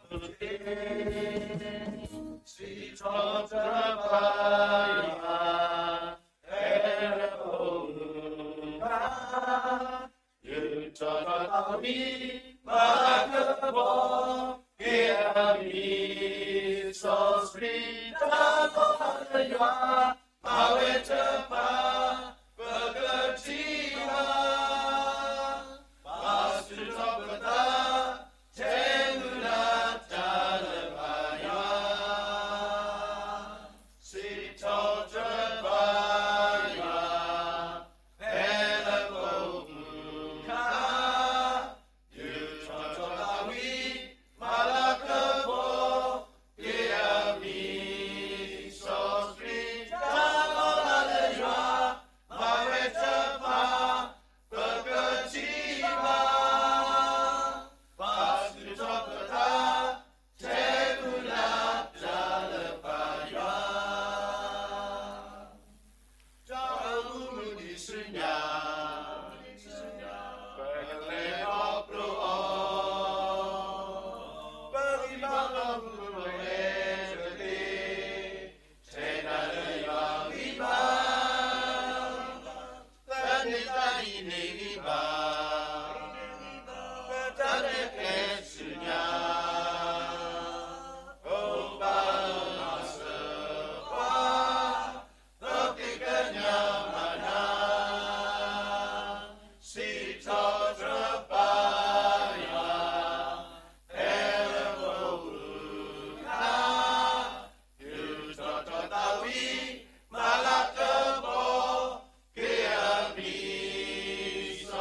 တၢ်ဘျုး တၢ်ဘျုးဒိၣ်မးန့ၣ်လီၤ. စံးဘျုးဘၣ် ပသံၣ်သရၣ်ဒိၣ် လၢဟ့ၣ်ခီဟ့ၣ်နီၤပှၤကစၢ်ကလုၢ်ကထါအဃိလီၤ. ခဲပကနၢ်ဟူဘၣ်တၢ်သးဝံၣ်လၢပၢ်သ့ၣ်တဖၣ်အအိၣ်န့ၣ်လီၤ.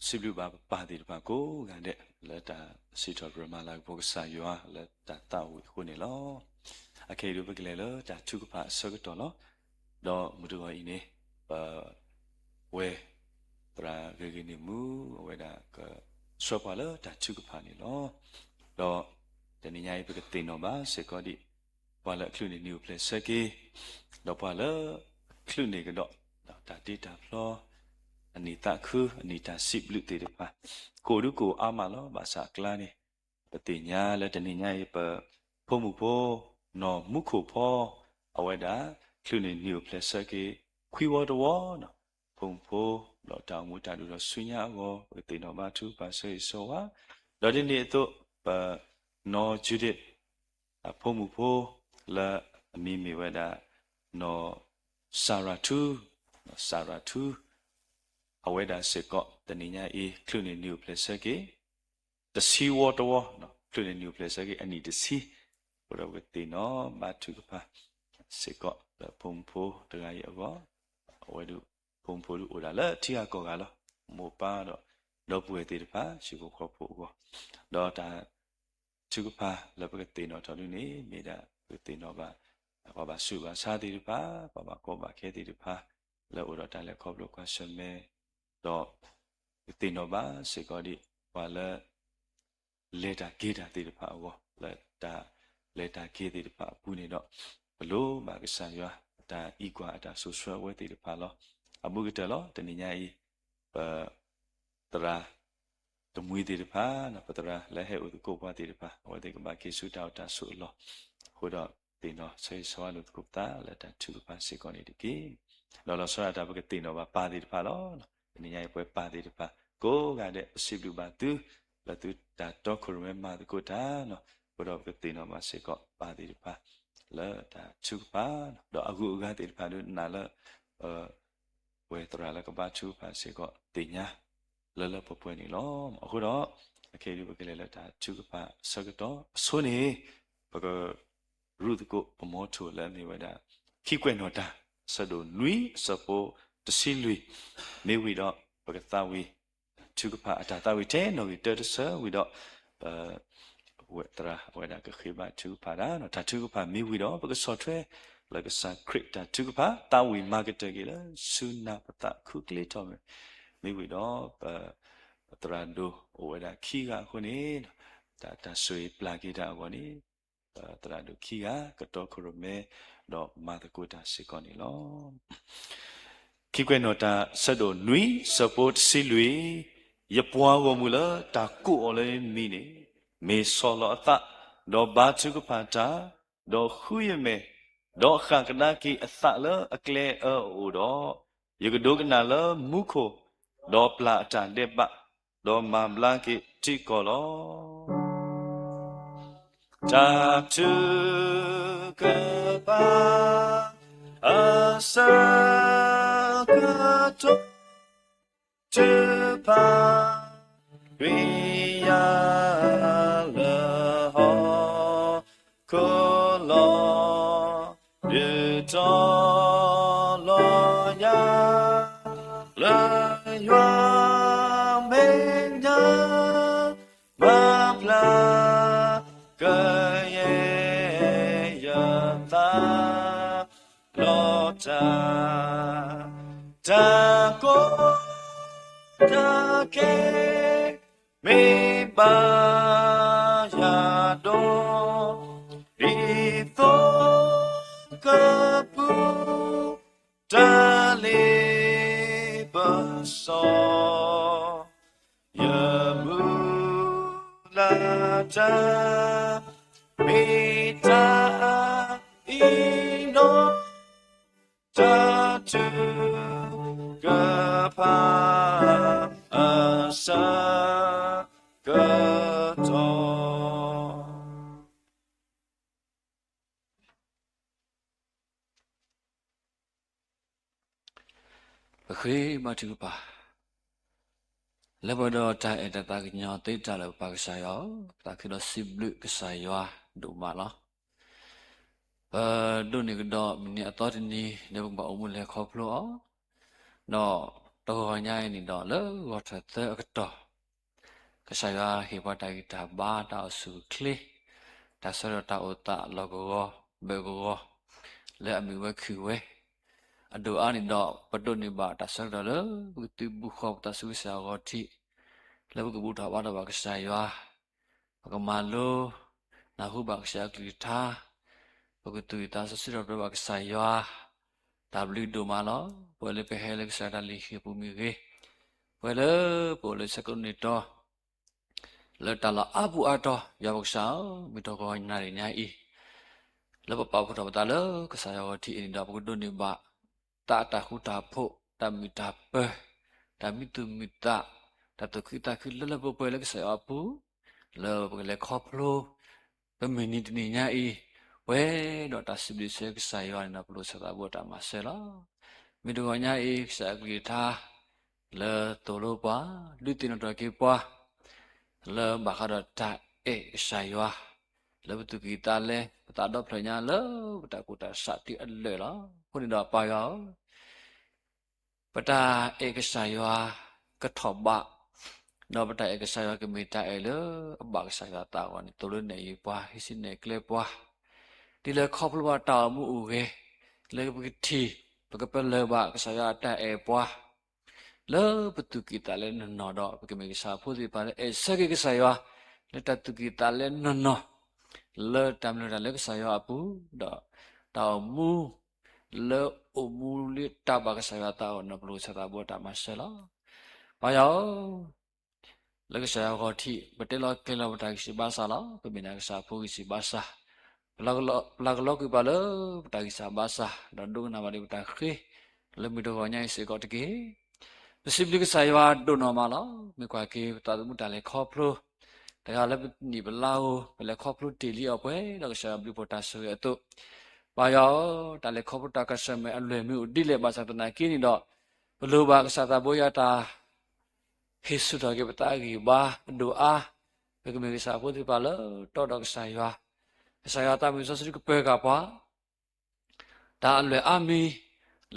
စံးဘျုးဘၣ်ပပၢ်သ့ၣ်တဖၣ်ကိးဂၤဒဲး လၢတၢ်စံးထီၣ်ပတြၢၤမၤလၤကပီၤကစၢ်ယွၤလၢတၢ်သးဝံၣ်အဃိန့ၣ်လီၤ. အခဲအံၤဒုးပကလဲၤလၢတၢ်ထုကဖၣ်အဆၢကတီၢ်လီၤ. ဒီးမုၢ်တဂီၤအံၤန့ၣ် ပ ဝဲ သရၣ်ဂ့ၤဂ့ၤန့ၣ်မူ အဝဲဒၣ်ကဆှၢပှၤလၢတၢ်ထုကဖၣ်န့ၣ်လီၤ. ဒီးတနံၤညါအံၤ ပကသ့ၣ်နီၣ်ဘၣ်စ့ၢ်ကီးဒံး ပှၤလၢအချုးန့ၢ်နံၣ်အိၣ်ဖျဲၣ်ဆၢက့ၤ, ဒီးပှၤလၢအချုးန့ၢ်ကဒီး တၢ်တ့တၢ်ဖျီ, အနံၣ်သးခု, အနံၣ်တၢ်စံးဘျုးသ့ၣ်တဖၣ် ကအိၣ်ဒုးကအိၣ်အါမးလီၤ. ဘၣ်ဆၣ်အကျါန့ၣ် ပသ့ၣ်ညါလၢတနံၤညါအံၤ ပဖိမုၣ်ဖိ နီၢ်မူခိၣ်ဖီ အဝဲဒၣ် ချုးန့ၢ်နံၣ်အိၣ်ဖျဲၣ်ဆၢက့ၤ ခွံဝီတဝီ, ဖိမုၣ်ဖိ ဒီးတၢ်အိၣ်မူတၢ်ဒိၣ်ထီၣ်ဆူညါအဂီၢ် ပကသ့ၣ်နီၣ်ဘါထုကဖၣ်ဆၢဂ့ၤဆၢဝါ, ဒီးဒ်န့ၣ်အသိး ပနီၢ်ကၠူဒံး အဖိမုၣ်ဖိ လၢအမံၤမ့ၢ်ဝဲဒၣ် နီၢ်စၤရၤထူ, နီၢ်စၤရၤထူ အဝဲဒၣ်စ့ၢ်ကီး တနံၤညါအံၤ ချုးန့ၢ်နံၣ်အိၣ်ဖျဲၣ်ဆၢက့ၤ တဆံဝီတဝီ, ချုးန့ၢ်နံၣ်အိၣ်ဖျဲၣ်ဆၢက့ၤ အနံၣ်တဆံ, အဃိဒီးပကသ့ၣ်နီၣ်ဘါထုကဖၣ်စ့ၢ်ကီး လၢဖိမုၣ်ဖိတဂၤအံၤအဂီၢ်, အဝဲဒၣ် ဖိမုၣ်ဖိဒုးအိၣ်ဒၣ်လၢထံဂၤကီၢ်ဂၤလီၤ. မိၢ်ပၢ်ဒီး ဒီပုၢ်ဝဲၢ်သ့ၣ်တဖၣ် ဟံၣ်ဖိဃီဖိအဂီၢ်, ဒီးတၢ်ထုကဖၣ်လၢပကသ့ၣ်နီၣ်ထီၣ်ဒ်န့ၣ် မ့ၢ်ဒၣ်ပကသ့ၣ်နီၣ်ဘၣ် ပှၤဘၣ်ဆူးဘၣ်ဆါသ့ၣ်တဖၣ်, ပှၤဘၣ်ကီဘၣ်ခဲသ့ၣ်တဖၣ် လၢအိၣ်ဒီးတၢ်လဲၤခီဖျိကွၢ်ဆၢၣ်မဲာ်, ဒီးပကသ့ၣ်နီၣ်ဘၣ်စ့ၢ်ကီးဒံး ပှၤလၢ လဲၤတၢ်က့ၤတၢ်သ့ၣ်တဖၣ်အဂီၢ်, လၢတၢ်လဲၤတၢ်က့ၤသ့ၣ်တဖၣ်အပူၤန့ၣ်ဒီး ပလိၣ်ဘၣ်ကစၢ်ယွၤ အတၢ်အံးကွၢ်အတၢ်စိာ်ဆှၢအဝဲသ့ၣ်တဖၣ်လီၤ. အဘူးကတၢၢ်လီၤ. တနံၤညါအံၤ ပ သရၣ်တမှံၤသ့ၣ်တဖၣ်, ပသရၣ်လၢဟဲအိၣ်သကိးပှၤသ့ၣ်တဖၣ် အဝဲသ့ၣ်ကဘၣ်က့ၤဆူတၢ်အိၣ်တၢ်ဆိးအလီၢ်, အဃိဒီးသ့ၣ်နီၣ်ဆၢဂ့ၤဆၢဝါလိာ်သကိးပသးလၢတၢ်ထုကဖၣ်စ့ၢ်ကီးန့ၣ်တက့ၢ်. ဒီးလီၤဆီဒၣ်တၢ်ပကသ့ၣ်နီၣ်ဘၣ်ပၢ်သ့ၣ်တဖၣ်လီၤ. တနံၤညါအံၤပဝဲပၢ်သ့ၣ်တဖၣ် ကိးဂၤဒဲး ပစံးဘျုးဘၣ်သု လၢသုတၢ်တီခိၣ်ရိၣ်မဲမၤသကိးတၢ်, အဃိဒီးပကသ့ၣ်နီၣ်ဘၣ်စ့ၢ်ကီးပၢ်သ့ၣ်တဖၣ် လၢတၢ်ထုကဖၣ်, ဒီးအဂုၤအဂၤသ့ၣ်တဖၣ်ဒုးနၤလၢ ပဝဲသရၣ်လၢကဘါထုကဖၣ်စ့ၢ်ကီးသ့ၣ်ညါ လၢလၢပှဲၤပှဲၤန့ၣ်လီၤ. အဃိဒီး အခဲအံၤဒုးပကလဲၤလၢတၢ်ထုကဖၣ်အဆၢကတီၢ် အဆိန့ၣ် ပက ရူၢ်သကိးပမီထိၣ်လၢအမ့ၢ်ဝဲဒၣ် ခံကွဲးနီၣ်တၢ် အဆၢဒိၣ်နွံ အဆၢဖိတဆံလွံၢ်, မ့ၢ်ဝံၤဒီး ပကသးဝံၣ် ထုကဖၣ်အတၢ်သးဝံၣ်ထဲနီၣ်ဂံၢ်တၢတဆၢဝံၤဒီး ပ ဝဲသရၣ်အဝဲဒၣ်ကဃ့ဘါထုကဖၣ်ဒၣ် တၢ်ထုကဖၣ်မ့ၢ်ဝံၤဒီး ပကဆီၣ်ထွဲ လၢကစၢ်ခရံာ်တၢ်ထုကဖၣ် သးဝံၣ်မၤကတၢၢ်က့ၤလၢဆူနၢ်ပသးခူကျ့ထီၣ်မ့ၢ်, မ့ၢ်ဝံၤဒီး ပ သရၣ်ဒိၣ်အိၣ်ဝဲဒၣ်ခံဂၤအဃိန့ၣ် တၢ်ဆိၣ်ဂ့ၤပျၢ်က့ၤတၢ်အဂီၢ်န့ၣ် ပသရၣ်ဒိၣ်ခံဂၤ ကတီခိၣ်ရိၣ်မဲ ဒီးမၤသကိးတၢ်စ့ၢ်ကီးန့ၣ်လီၤ. ခံကွဲးနီၣ်တၢ် ဆၢဒိၣ်နွံ ဆၢဖိတဆံလွံၢ်, ယပှၤဂီၢ်မုၢ်လၢတၢ်ကိးအီၤလၢယမံၤန့ၣ် မ့ၢ်ဆီၣ်လီၤအသး, ဒီးဘါထုကဖၣ်တၢ်, ဒီးဃုယမဲာ်, ဒီးဃၣ်ကဒါက့ၤအသးလၢအကျဲအၢအအိၣ်ဒီး, ယကဒိကနၣ်လၢမူခိၣ်, ဒီးပျၢ်အတၢ်ဒဲးဘး, ဒီးမၤဘျါက့ၤထံကီၢ်လီၤ. တၢ်ထုကဖၣ် အဆၢကတီၢ် ထုကဖၣ် တွံၢ်ယၤလၢဟီၣ်ခိၣ်လီၤ, ဒုးတီၤလီၤယၤ လၢယွၤမဲာ်ညါ မၤဘျါကယဲၢ်ယသး လီၤတၢ်, တၢ်ကီတၢ်ခဲ မ့ၢ်ဘၣ်ယၤဒီး ဒ်သိးကပူၤ တၢ်လ့ပစီ ယမုၢ်လၢ်တၢ် မ့ၢ်တၢ်အံၤနီၢ် တၢ်ထုကဖၣ် အဆၢကတီၢ် ပဃ့ဘါထုကဖၣ် လၢပှဲၤဒီးတၢ်အဲၣ်တၢ်သးကညီၤသ့တၢ်လၢပပၢ်ကစၢ်ယွၤ, ပသးခုဒီးစံးဘျုးကစၢ်ယွၤဒိၣ်မးလီၤ. ပဒိးန့ၢ်ကဒီးမုၢ်နံၤအသီတနံၤ လၢပကဘၣ်အိၣ်မူလဲၤခီဖျိအီၤ, ဒီး တဂီၤညါအံၤန့ၣ်ဒီး လၢဂီၤထၢၣ်သၢအကတီၢ်, ကစၢ်ယွၤဟ့ၣ်ပှၤတၢ်ဂံၢ်တၢ်ဘါ တၢ်အိၣ်ဆူၣ်အိၣ်ချ့, တၢ်ဆၢကတီၢ်တၢ်အိၣ်သးလီၢ်ကဝီၤ ဘၢၣ်ကဝီၤ လၢအမုာ်ဝဲခုၣ်ဝဲ, အဒိၣ်အါန့ၣ်ဒီး ပဒိးန့ၢ်ဘၣ်တၢ်ဆၢကတီၢ်လၢ ပကသုးဘူးဃီၤပသးဆူကစၢ်ယွၤအဂီၢ်ထံး, လၢပကဘူၣ်ထီၣ်ဘါထီၣ်ဘၣ်ကစၢ်ယွၤ, ပကမၤလိ နၢ်ဟူဘၣ်ကစၢ်ယွၤကလုၢ်ကထါ, ပကသူၣ်ကံၢ်သးစီဆှံဒီးပတြၢၤဘၣ်ကစၢ်ယွၤ, တၢ်ဘျုးဒိၣ်မးလီၤ. ပဝဲလၢပဟဲလၢကစၢ်ယွၤတၢ်လုၢ်ဟံၣ်ပူၤမ့ၢ်ဂ့ၤ, ပဝဲလၢပအိၣ်လၢဆဲးကိးန့ၣ်တီၤ လၢတၢ်လီၢ်အါပူၤအါတီၤ, ယွၤပကစၢ်ဧၢ, မုၢ်တဂီၤနၤဒံးညါအံၤ, လၢပပာ်ဖှိၣ်ထီၣ်ပသးလၢကစၢ်ယွၤအဂီၢ်ထံးအံၤန့ၣ်ဒီး ပကဒိးန့ၢ်ဘၣ် သးအတၢ်ဃူတၢ်ဖိး, တၢ်မုာ်တၢ်ပၢၤ, တၢ်မံသူၣ်မုာ်သး, တၢ်သူၣ်ခုသးခုလၢလၢပှဲၤပှဲၤလၢကစၢ်ယွၤအပူၤ, လၢပကလဲၤခီဖျိ ပမုၢ်နံၤတနံၤညါအံၤ, ပှဲၤဒီးတၢ်စံးဘျုးစံးဖှိၣ်ကစၢ်ယွၤန့ၣ်ဒီး ပလိၣ်ဆၢသးဘိတၢ်မၤစၢၤလီၤ. မုၢ်တဂီၤညါအံၤ ကစၢ်ယွၤကလုၢ်ကထါ လၢသိၣ်လိပှၤ, ဒုးသ့ၣ်နီၣ်ထီၣ်က့ၤပှၤ လၢဘၣ်ဃးဒီးတၢ်အဲၣ်ကစၢ်ယွၤ, လၢပသူၣ်ကံၢ်သးလဲ, ပသးဒီဖျၢၣ်ညါလၢပတၢ်ကူၣ်တၢ်ဆးတုၤအလၢာ်လီၤ. အဃိန့ၣ်ဒီးပၢ်ယွၤဧၢ, ပတၢ်အဲၣ်ကစၢ်ယွၤကထီၣ်ဘး, ဒီးပတၢ်အဲၣ်ကစၢ်ယွၤကမ့ၢ်တၢ်အဲၣ်လၢအဘၣ်ကစၢ်ယွၤအသးအဂီၢ်န့ၣ် သိၣ်လိနဲၣ်ယုာ်ပှၤ, ဟံးစုနဲၣ်ကျဲပှၤ, ဒ်လၢခီဖျိဘၣ်တၢ်အိၣ်မူအိၣ်ဂဲၤ, လၢပကထံၣ် ပကပလၢၢ်ဘၣ်ကစၢ်ယွၤအတၢ်အဲၣ်ပှၤ လၢပသူၣ်ကံၢ်သးလဲနီၢ်နီၢ်ဒီး ပကမ့ၢ်ကစၢ်အဖိသ့ၣ်တဖၣ်လၢအဲၣ်ဆၢက့ၤကစၢ်ယွၤ လၢတၢ်သူၣ်ကံၢ်သးလဲနီၢ်နီၢ်, လၢတၢ်မနုၤတၢ်လၢကစၢ်ယွၤအပူၤ, ဒီးတၢ်အိၣ်မူ လၢအိၣ်မူလၢတၢ်ဘၣ်ကစၢ်ယွၤအသးအဂီၢ်န့ၣ် ပလိၣ်ဆၢသးဘိတၢ်မၤစၢၤလီၤ. ပၢ်ယွၤဧၢ, လၢကစၢ်ယွၤအဂီၢ်ထံး ပတဲလီၤကျဲၤလီၤပတၢ်ဂံၢ်စၢ်ဘါစၢ်လီၤ. ပမ့ၢ်ဒၣ်ကစၢ်ဖိဂံၢ်စၢ်ဘါစၢ်, ပျၢ်ကလီကွံာ်ပှၤလၢပတၢ်ဂံၢ်စၢ်ဘါစၢ်, ဒီးဒိကနၣ်ဘၣ်ဒံးပတၢ်ဃ့ လၢမုၢ်တဂီၤညါအံၤစ့ၢ်ကီးတက့ၢ်. ပစံးဘျုးကစၢ်ယွၤဒိၣ်နီၢ်မးလီၤ. မ့ၢ်ကွၢ်က့ၤပသးသမူတၢ်လဲၤခီဖျိ တဂၤလၢပနံၣ်ပလါဧိၤ ပလဲၤခီဖျိတ့ၢ်လံအီၤပှဲၤဒီးကစၢ်ယွၤဘျုးဖှိၣ်တၢ်ဆိၣ်ဂ့ၤအသိး, ပၢ်ယွၤဧၢ, တၢ်လဲၤခီဖျိတၢ်ကဆၢၣ်မဲာ်အလွဲၢ်မ့ၢ်အိၣ်ဒ်လဲၣ်ဘၣ်ဆၣ်သနာ်က့န့ၣ်ဒီး, ပလိၣ်ဘၣ်ကစၢ်သးဘိယွၤတၢ် ဟ့ၣ်ဆူၣ်ထီၣ်က့ၤပသးအဂံၢ်အဘါအဒိၣ်အါ, ပကမ့ၢ်ကစၢ်ဖိသ့ၣ်တဖၣ်လၢတီဒီးကစၢ်ယွၤ, ကစၢ်ယွၤသးမုၢ်စီဆှံကပၢၤဃာ်ပှၤ တၢ်အလွဲၢ်အါမံၤ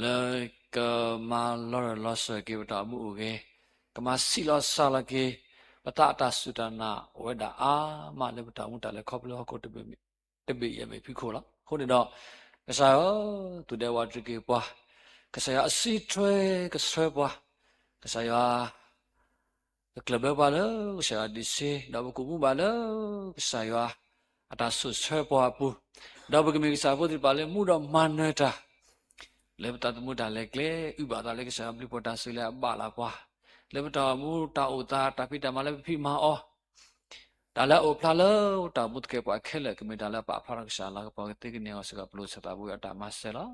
လၢကမၤလီၤရၢၢ်လီၤစၢၤက့ၤပတၢ်အိၣ်မူအိၣ်ဂဲၤ, ကမၤဆံးလီၤစှၤလီၤက့ၤ ပသးအတၢ်စူၢ်တၢ်နာ်အိၣ်ဝဲဒၣ်အါမးလၢပတၢ်အိၣ်မူတၢ်လဲၤခီဖျိဟီၣ်ခိၣ်တဘ့ၣ်ယဲၢ်မ့ၢ်ဖံးခိၣ်လီၤ. အဃိန့ၣ်ဒီး, ကစၢ်ယွၤဧၢ, သူၣ်ဒဲဝးတြံးက့ၤပှၤ, ကစၢ်ယွၤအစံးထွဲကဆှၢပှၤ, ကစၢ်ယွၤ ကကျၢၢ်ဘၢပှၤလၢကစၢ်ယွၤတဆံ, ဒီးပကအိၣ်မူဘၣ်လၢကစၢ်ယွၤအတၢ်ဆိၣ်ဆၢပှၤအပူၤ, ဒီးပကမ့ၢ်ကစၢ်ဖိသ့ၣ်တဖၣ်လၢမူဒီးမၤနၢၤတၢ် လၢပသးသမူတၢ်လဲၤကျဲ အုၣ်ဘၣ်သးလၢကစၢ်ယွၤဘျုးဖှိၣ်တၢ်ဆိၣ်ဂ့ၤလၢအဘၣ်လၢပှၤ, လၢပတၢ်အိၣ်မူတၢ်အိၣ်သးတၢ်ဖံးတၢ်မၤလၢပဖံးမၤအီၤ တၢ်လၢအအိၣ်ဖျါလၢတၢ်အိၣ်မူသကဲးပဝးခဲလၢာ် ကမ့ၢ်တၢ်လၢအပာ်ဖျါထီၣ်ကစၢ်လၤကပီၤကသ့ကန့ၢ်အဂီၢ်စ့ၢ်ကီး ပလိၣ်ဆၢသးဘိအတၢ်မၤစၢၤလီၤ.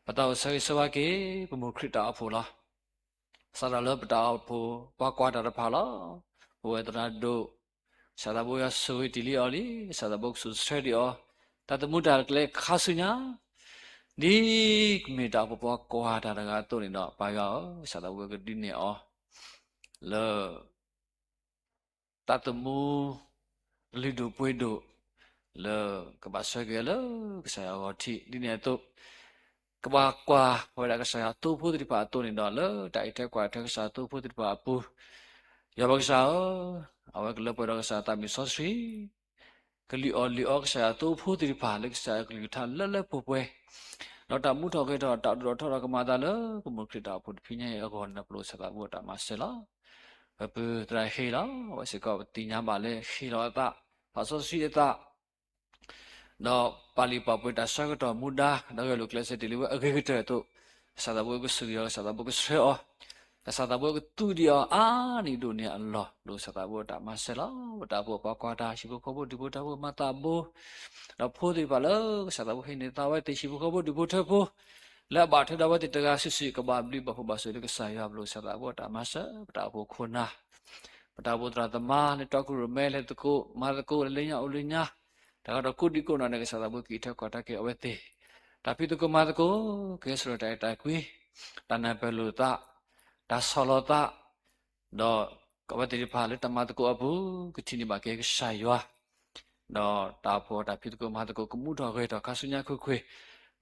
ပသးအိၣ်ဆၢဂ့ၤဆၢဝါက့ၤ ပမိၢ်ခရံာ်တၢ်အိၣ်ဖှိၣ်လီၤ. စးထီၣ်လၢပတၢ်အိၣ်ဖှိၣ်ပှၤကွၢ်တၢ်တဖၣ်လီၤ. ပဝဲသရၣ်ဒိၣ် ကစၢ်သးဘိယွၤဆိၣ်ဂ့ၤတ့ၢ်လံအီၤလံ, ကစၢ်သးဘိကဆိၣ်ဆၢဒံးအီၤ, တၢ်သမူတၢ်ကျဲခါဆူညါ ဒ်ကမ့ၢ်တၢ်အိၣ်ဖှိၣ်ပှၤကွၢ်တၢ်တဂၤအသိးန့ၣ်ဒီး ပၢ်ယွၤဧၢ, ကစၢ်သးဘိကဒုးနဲၣ်အီၤ လၢ သးသမူ လုၢ်ဒိၣ်ပှ့ၤဒိၣ် လၢကဘၣ်ဆှၢက့ၤလၢကစၢ်ယွၤအဂီၢ်ထံး ဒ်န့ၣ်အသိး, ကဘၣ်ကွၢ်ဝဲဒၣ်ကစၢ်ယွၤသိဖိသ့ၣ်တဖၣ်အသိးန့ၣ်ဒီး လၢတၢ်အံးထွဲကွၢ်ထွဲကစၢ်သိဖိသ့ၣ်တဖၣ်အပူၤ, ယွၤပကစၢ်ဧၢ, အဝဲကလၢပှဲၤဒီးကစၢ်သးမုၢ်စီဆှံ ကလုၢ်အီၣ်လုၢ်အီကစၢ်ယွၤသိဖိသ့ၣ်တဖၣ် လၢကစၢ်ယွၤကလုၢ်ကထါလၢလၢပှဲၤပှဲၤ, ဒီးတၢ်မူထီၣ်ဂဲၤထီၣ် တၢ်ဒိၣ်ထီၣ်ထီထီၣ်ကမၤအသးလၢ ပမိၢ်ခရံာ်တၢ်အိၣ်ဖှိၣ်တဖုညါအံၤအဂီၢ်န့ၣ် ပလိၣ်ဆၢသးဘိတၢ်မၤစၢၤလီၤ. ပပုၢ်သရၣ်ဟ့ၣ်လီၤ အဝဲစ့ၢ်ကီးပသ့ၣ်ညါဘၣ်လၢဟ့ၣ်လီၤအသး, သးစီဆှံအသး ဒီးပာ်လုၢ်ပာ်ပှ့ၤတၢ်ဆၢကတီၢ်မူဒါ ဒီးဂဲၤလိာ်ကျဲးစၢးတ့ၢ်လံဝဲအဂ့ၤကတၢၢ်အသိး, ကစၢ်သးဘိကဆိၣ်ဂ့ၤအီၤ, ကစၢ်သးဘိကဆှၢအီၤ, ကစၢ်သးဘိကသူဒံးအီၤအါနံၣ်ဒိၣ်န့ၢ်အလီၢ်, ပလိၣ်ကစၢ်သးဘိတၢ်မၤစၢၤလီၤ. ပတၢ်အိၣ်ဖှိၣ်ပှၤကွၢ်တၢ် ဟံၣ်ဖိဃီဖိဒူၣ်ဖိထၢဖိမၤသးဘိ, ဒီးဖိသ့ၣ်တဖၣ်လၢကစၢ်သးဘိဟ့ၣ်န့ၢ်သးဝဲသ့ၣ် ဟံၣ်ဖိဃီဖိဒူၣ်ဖိထၢဖိ လၢအဘၣ်ထွဲဒီးအဝဲသ့ၣ်တဂၤစုာ်စုာ် ကဘၣ်ဘျုးဘၣ်ဖှိၣ်ဘၣ်ဆိၣ်ဂ့ၤလၢကစၢ်ယွၤ ပလိၣ်ကစၢ်သးဘိတၢ်မၤစၢၤ, ပတၢ်အိၣ်ဖှိၣ်ခိၣ်နၢ်, ပတၢ်အိၣ်ဖှိၣ်သရၣ်သမါ လၢတီခိၣ်ရိၣ်မဲ လဲၤသကိးမၤသကိးလၢလၢညါအိၣ်လၢညါ, တၢ်ဂၤဒီးကိးဒံကိးနီၢ်န့ၣ် ကစၢ်သးဘိကအံးထွဲကွၢ်ထွဲက့ၤအဝဲသ့ၣ်, တၢ်ဖံးသကိးမၤသကိး ကဟဲဆှၢလီၤတၢ်အဲၣ်တၢ်ကွံ, တၢ်နၢ်ပၢၢ်လိာ်သး, တၢ်ဆီၣ်လီၤသး ဒီးအဝဲသ့ၣ်တဖၣ်လၢတၢ်မၤသကိးအပူၤ ကထံၣ်န့ၢ်ဘၣ်က့ၤကစၢ်ယွၤ, ဒီးတၢ်အိၣ်ဖှိၣ်တၢ်ဖံးသကိးမၤသကိးကမူထီၣ်ဂဲၤထီၣ်ခါဆူညါခိၣ်ခွ့ၣ်,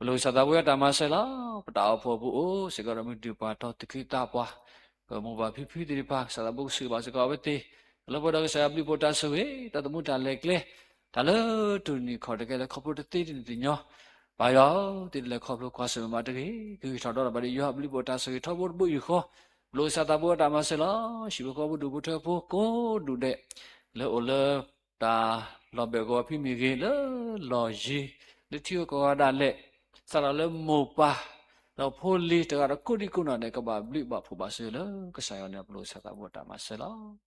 ပလိၣ်ကစၢ်သးဘိတၢ်မၤစၢၤလီၤ. ပတၢ်အိၣ်ဖှိၣ်ပူၤအိၣ်စ့ၢ်ကီးဒီးမုၢ်ဒုၣ်ပှၢ်ထီ သူၣ်ခုသးပှၢ်, ပမိၢ်ပၢ်ဖံဖုသ့ၣ်တဖၣ် ကစၢ်သးဘိကဆိၣ်ဂ့ၤဘၣ်စ့ၢ်ကီးအဝဲသ့ၣ်, ကလၢပှဲၤဒီးကစၢ်ယွၤဘျုးဖှိၣ်တၢ်ဆိၣ်ဂ့ၤ, တၢ်သမူတၢ်လဲၤကျဲ, တၢ်လၢတူၢ်တနံၤခီၣ်တကဲလၢခီဖျိတသ့တနံၤသ့ၣ်ညီ, ပၢ်ယွၤဧၢ, သုတလဲၤခီဖျိကွၢ်ဆၢၣ်မဲာ်ဘၣ်တဂ့ၤ, ကဂံၢ်ထီၣ်ဒီးဘၣ်ဒီးယွၤအဘျုးဖှိၣ်တၢ်ဆိၣ်ဂ့ၤထီဘိတဘိယူၢ်ဃီ, ပလိၣ်ကစၢ်သးဘိအတၢ်မၤစၢၤလီၤ. ဟံၣ်ဖိဃီဖိဒူၣ်ဖိထၢဖိကိးဒူၣ်ဒဲး, လၢအိၣ်လၢ တၢ်လီၢ်ဘၢၣ်ကဝီၤဖဲမ့ၢ်ဂ့ၤ, လၢလီၢ်ယံၤ, လၢထံဂုၤကီၢ်ဂၤဒၣ်လဲာ်, စးထီၣ်လၢမိၢ်ပၢ်, ဒီးဖိလံၤတဂၤဒီးကိးဒံကိးနီၢ်ဒဲး ကဘၣ်ဘျုးဘၣ်ဖှိၣ်ဘၣ်ဆိၣ်ဂ့ၤလၢကစၢ်ယွၤန့ၣ် ပလိၣ်ကစၢ်သးဘိအတၢ်မၤစၢၤလီၤ.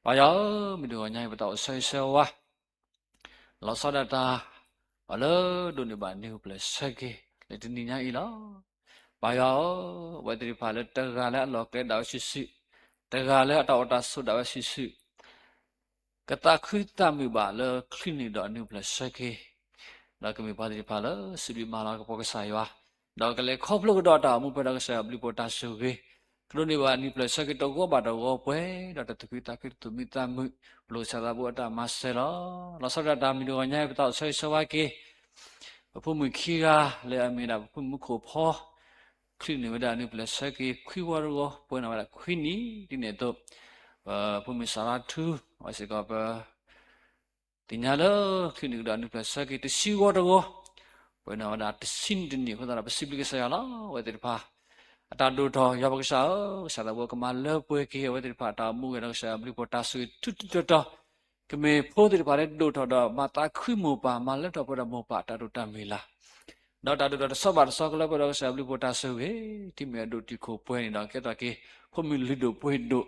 ပၢ်ယွၤဧၢ, မုၢ်တဂီၤညါအံၤ ပသးအိၣ်ဆၢဂ့ၤဆၢဝါ လီၤဆီဒၣ်တၢ်, ပှၤလၢဒိးန့ၢ်ဘၣ်နံၤပျဲၢ်ဆၢက့ၤ လၢတနံၤညါအံၤလီၤ. ပၢ်ယွၤဧၢ, အဝဲသ့ၣ်တဖၣ်လၢတဂၤလၢအလီၢ်ကျဲဒၣ်ဝဲစုာ်စုာ်, တဂၤလၢအတၢ်အိၣ်တၢ်ဆိးဒၣ်ဝဲစုာ်စုာ်, ကသးခုသးမုာ်ဘၣ်လၢချုးန့ၢ်ဒီးနံၤပျဲၢ်ဆၢက့ၤ, ဒီးကမ့ၢ်ပှၤသ့ၣ်တဖၣ်လၢစံးဘျုးမၤလၤကပီၤကစၢ်ယွၤ, ဒီးကလဲၤခီဖျိကဒီးတၢ်အိၣ်မူပှဲၤဒီးကစၢ်ယွၤဘျုးဖှိၣ်တၢ်ဆိၣ်ဂ့ၤ, ကဒိးန့ၢ်ဘၣ်နံၤပျဲၢ်ဆၢက့ၤတဂီၤဘၣ်တဂီၤပှဲၤဒီးတၢ်သူၣ်ခုသးခုတၢ်သူၣ်မံသးမုာ်, ပလိၣ်ကစၢ်သးဘိအတၢ်မၤစၢၤလီၤ. လီၤဆီဒၣ်တၢ် မုၢ်တဂီၤညါအံၤ ပသးအိၣ်ဆၢဂ့ၤဆၢဝါက့ၤ ပဖိမုၣ်ခံဂၤလၢအမ့ၢ်ဒၣ်ပဖိမုၣ်မူခိၣ်ဖီ, ချုးန့ၢ်ဝဲဒၣ်နံၤပျဲၢ်ဆၢက့ၤခွံဝီတဂီၤ, ပှဲၤန့ၢ်ဝဲဒၣ်ခွံနံၣ်, ဒ်န့ၣ်အသိး ပဖိမုၣ်စၤရါထူ အဝဲစ့ၢ်ကီးပ သ့ၣ်ညါလၢ ချုးန့ၢ်ကဒီးနံၤပျဲၢ်ဆၢက့ၤတဆံဝီတဂီၤ, ပှဲၤန့ၢ်ဝဲဒၣ်တဆံနံၣ်တနံၣ်အဃိသတးဒီး ပစံးဘျုးကစၢ်ယွၤလီၤ. အဝဲသ့ၣ်တဖၣ် အတၢ်ဒိၣ်ထီၣ် ယွၤပကစၢ်ဧၢ, ကစၢ်သးဘိကမၤလၢပှဲၤက့ၤ အဝဲသ့ၣ်တဖၣ်အတၢ်အိၣ်မူဝဲဒီးကစၢ်ယွၤဘျုးဖှိၣ်တၢ်ဆိၣ်ဂ့ၤထူထူတီတီ, ကမ့ၢ်ဖိသ့ၣ်တဖၣ်လၢဒိၣ်ထီၣ်ဒီးမၤသးခုမိၢ်ပၢ် မၤလၢထီၣ်ပှဲၤဒီးမိၢ်ပၢ်အတၢ်ဒိၣ်တၢ်မုၢ်လၢ် ဒီးတၢ်ဒိၣ်ထီၣ်တဆီဘၣ်တဆီကလၢပှဲၤဒီးကစၢ်ယွၤဘျုးဖှိၣ်တၢ်ဆိၣ်ဂ့ၤ, ထံမ့ၢ်အဒိၣ်တုာ်ခိၣ်ပှဲၤန့ၣ်ဒီး ကဲထီၣ်က့ၤ ဖိမုၣ်လုၢ်ဒိၣ်ပှ့ၤဒိၣ်,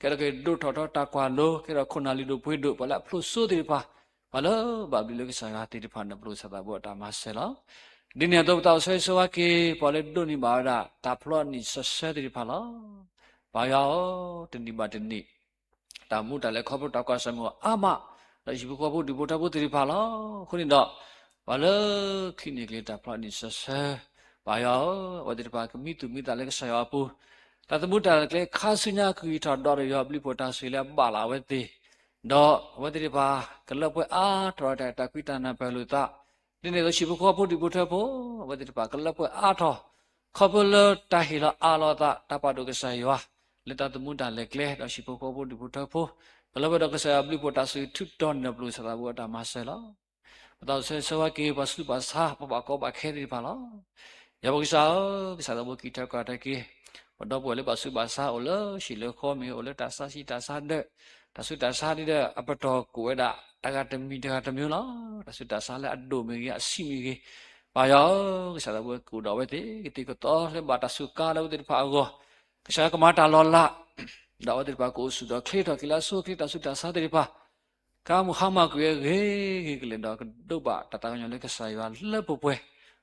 ကဲထီၣ်က့ၤဒိၣ်ထီၣ်ထီတၢ်ကွၢ်လိ, ကဲထီၣ်ခိၣ်နၢ်လုၢ်ဒိၣ်ပှ့ၤဒိၣ်, ပှၤလၢအဖျိးစိသ့ၣ်တဖၣ်, ပှၤလၢဘၣ်ဘျုးလၢကစၢ်ယွၤသ့ၣ်တဖၣ်န့ၣ် ပလိၣ်ကစၢ်သးဘိအတၢ်မၤစၢၤလီၤ. ဒ်န့ၣ်အသိးပသးအိၣ်ဆၢဂ့ၤဆၢဝါက့ၤ ပှၤလၢဒိးန့ၢ်ဘၣ်ဝဲဒၣ် တၢ်ဖျီနံၣ်ဆၢဆၢသ့ၣ်တဖၣ်လီၤ. ပၢ်ယွၤဧၢ, တနံၣ်ဘၣ်တနံၣ် တၢ်မူတၢ်လဲၤခီဖျိတၢ်ကွၢ်ဆၢၣ်မဲာ်အါမး, ဒီးဟံၣ်ဖိဃီဖိဒူၣ်ဖိထၢဖိသ့ၣ်တဖၣ်လီၤ. အဃိန့ၣ်ဒီး ပှၤလၢခံန့ၢ်က့ၤတၢ်ဖျီနံၣ်ဆၢဆၢ, ပၢ်ယွၤဧၢ, အဝဲသ့ၣ်တဖၣ်ကမံသူၣ်မံသးလၢကစၢ်ယွၤအပူၤ, တၢ်သမူတၢ်လဲၤကျဲခါဆူညါကဂံၢ်ထီၣ်ဒီးယွၤအဘျုးဖှိၣ်တၢ်ဆိၣ်ဂ့ၤလၢအဘၣ်လၢအဝဲသ့ၣ်, ဒီးအဝဲသ့ၣ်တဖၣ် ကလၢပှဲၤအါထီၣ်တၢ်အဲၣ်တၢ်ကွံတၢ်နၢ်ပၢၢ်လိာ်သး, ဒ်န့ၣ်အသိးဟံၣ်ဖိဃီဖိဒူၣ်ဖိထၢဖိ, အဝဲသ့ၣ်တဖၣ်ကလၢပှဲၤအါထီၣ်, ခီဖျိလၢတၢ်ဟ့ၣ်လီၤအးလီၤသး တၢ်ပာ်ဒိၣ်ကစၢ်ယွၤ, လၢတၢ်သမူတၢ်လဲၤကျဲ ဒီးဟံၣ်ဖိဃီဖိဒူၣ်ဖိထၢဖိ, ကလၢပှဲၤဒီးကစၢ်ယွၤဘျုးဖှိၣ်တၢ်ဆိၣ်ဂ့ၤထူတီၤန့ၣ်ဒီးပလိၣ်ကစၢ်သးဘိအတၢ်မၤစၢၤလီၤ. ပသးအိၣ်ဆၢဂ့ၤဆၢဝါက့ၤ ပှၤဆူးပှၤဆါ ပှၤဘၣ်ကီဘၣ်ခဲသ့ၣ်တဖၣ်လီၤ. ယွၤပကစၢ်ဧၢ, ကစၢ်သးဘိကံၢ်ထၢကွၢ်ထၢက့ၤ ပဒီပုၢ်ဝဲၢ်လၢဘၣ်ဆူးဘၣ်ဆါ အိၣ်လၢဟံၣ်လၢဃီမ့ၢ်ဂ့ၤ, အိၣ်လၢတၢ်ဆါဟံၣ်တၢ်ဆါဒၢး, တၢ်ဆူးတၢ်ဆါဒ်ဒီး အပတီၢ်ကိးဝဲဒၣ် တဂၤတမံၤတဂၤတမံၤလီၤ. တၢ်ဆူးတၢ်ဆါလၢအဒိၣ်မ့ၢ်ဂ့ၤ အဆံးမ့ၢ်ဂ့ၤ, ပၢ်ယွၤဧၢ, ကစၢ်သးဘိကအိၣ်ဒီးအဝဲသ့ၣ် ကသ့ၣ်ကသီလၢဘၣ်တၢ်စူးကါလၢအဝဲသ့ၣ်တဖၣ်အဂီၢ်, ကစၢ်ယွၤကမၤတၢ်လီၤလး, ဒီးအဝဲသ့ၣ်တဖၣ်ကအိၣ်ဆူၣ်ထီၣ်ချ့ထီၣ်က့ၤလၢအဆိအချ့ တၢ်ဆူးတၢ်ဆါသ့ၣ်တဖၣ် ကမူဟါမၢ်ကွံာ်အဂ့ၤဂ့ၤကလဲာ်ဒီး ကဒိးဘၣ်တၢ်သးကညီၤလၢကစၢ်ယွၤလၢပှဲၤပှဲၤ,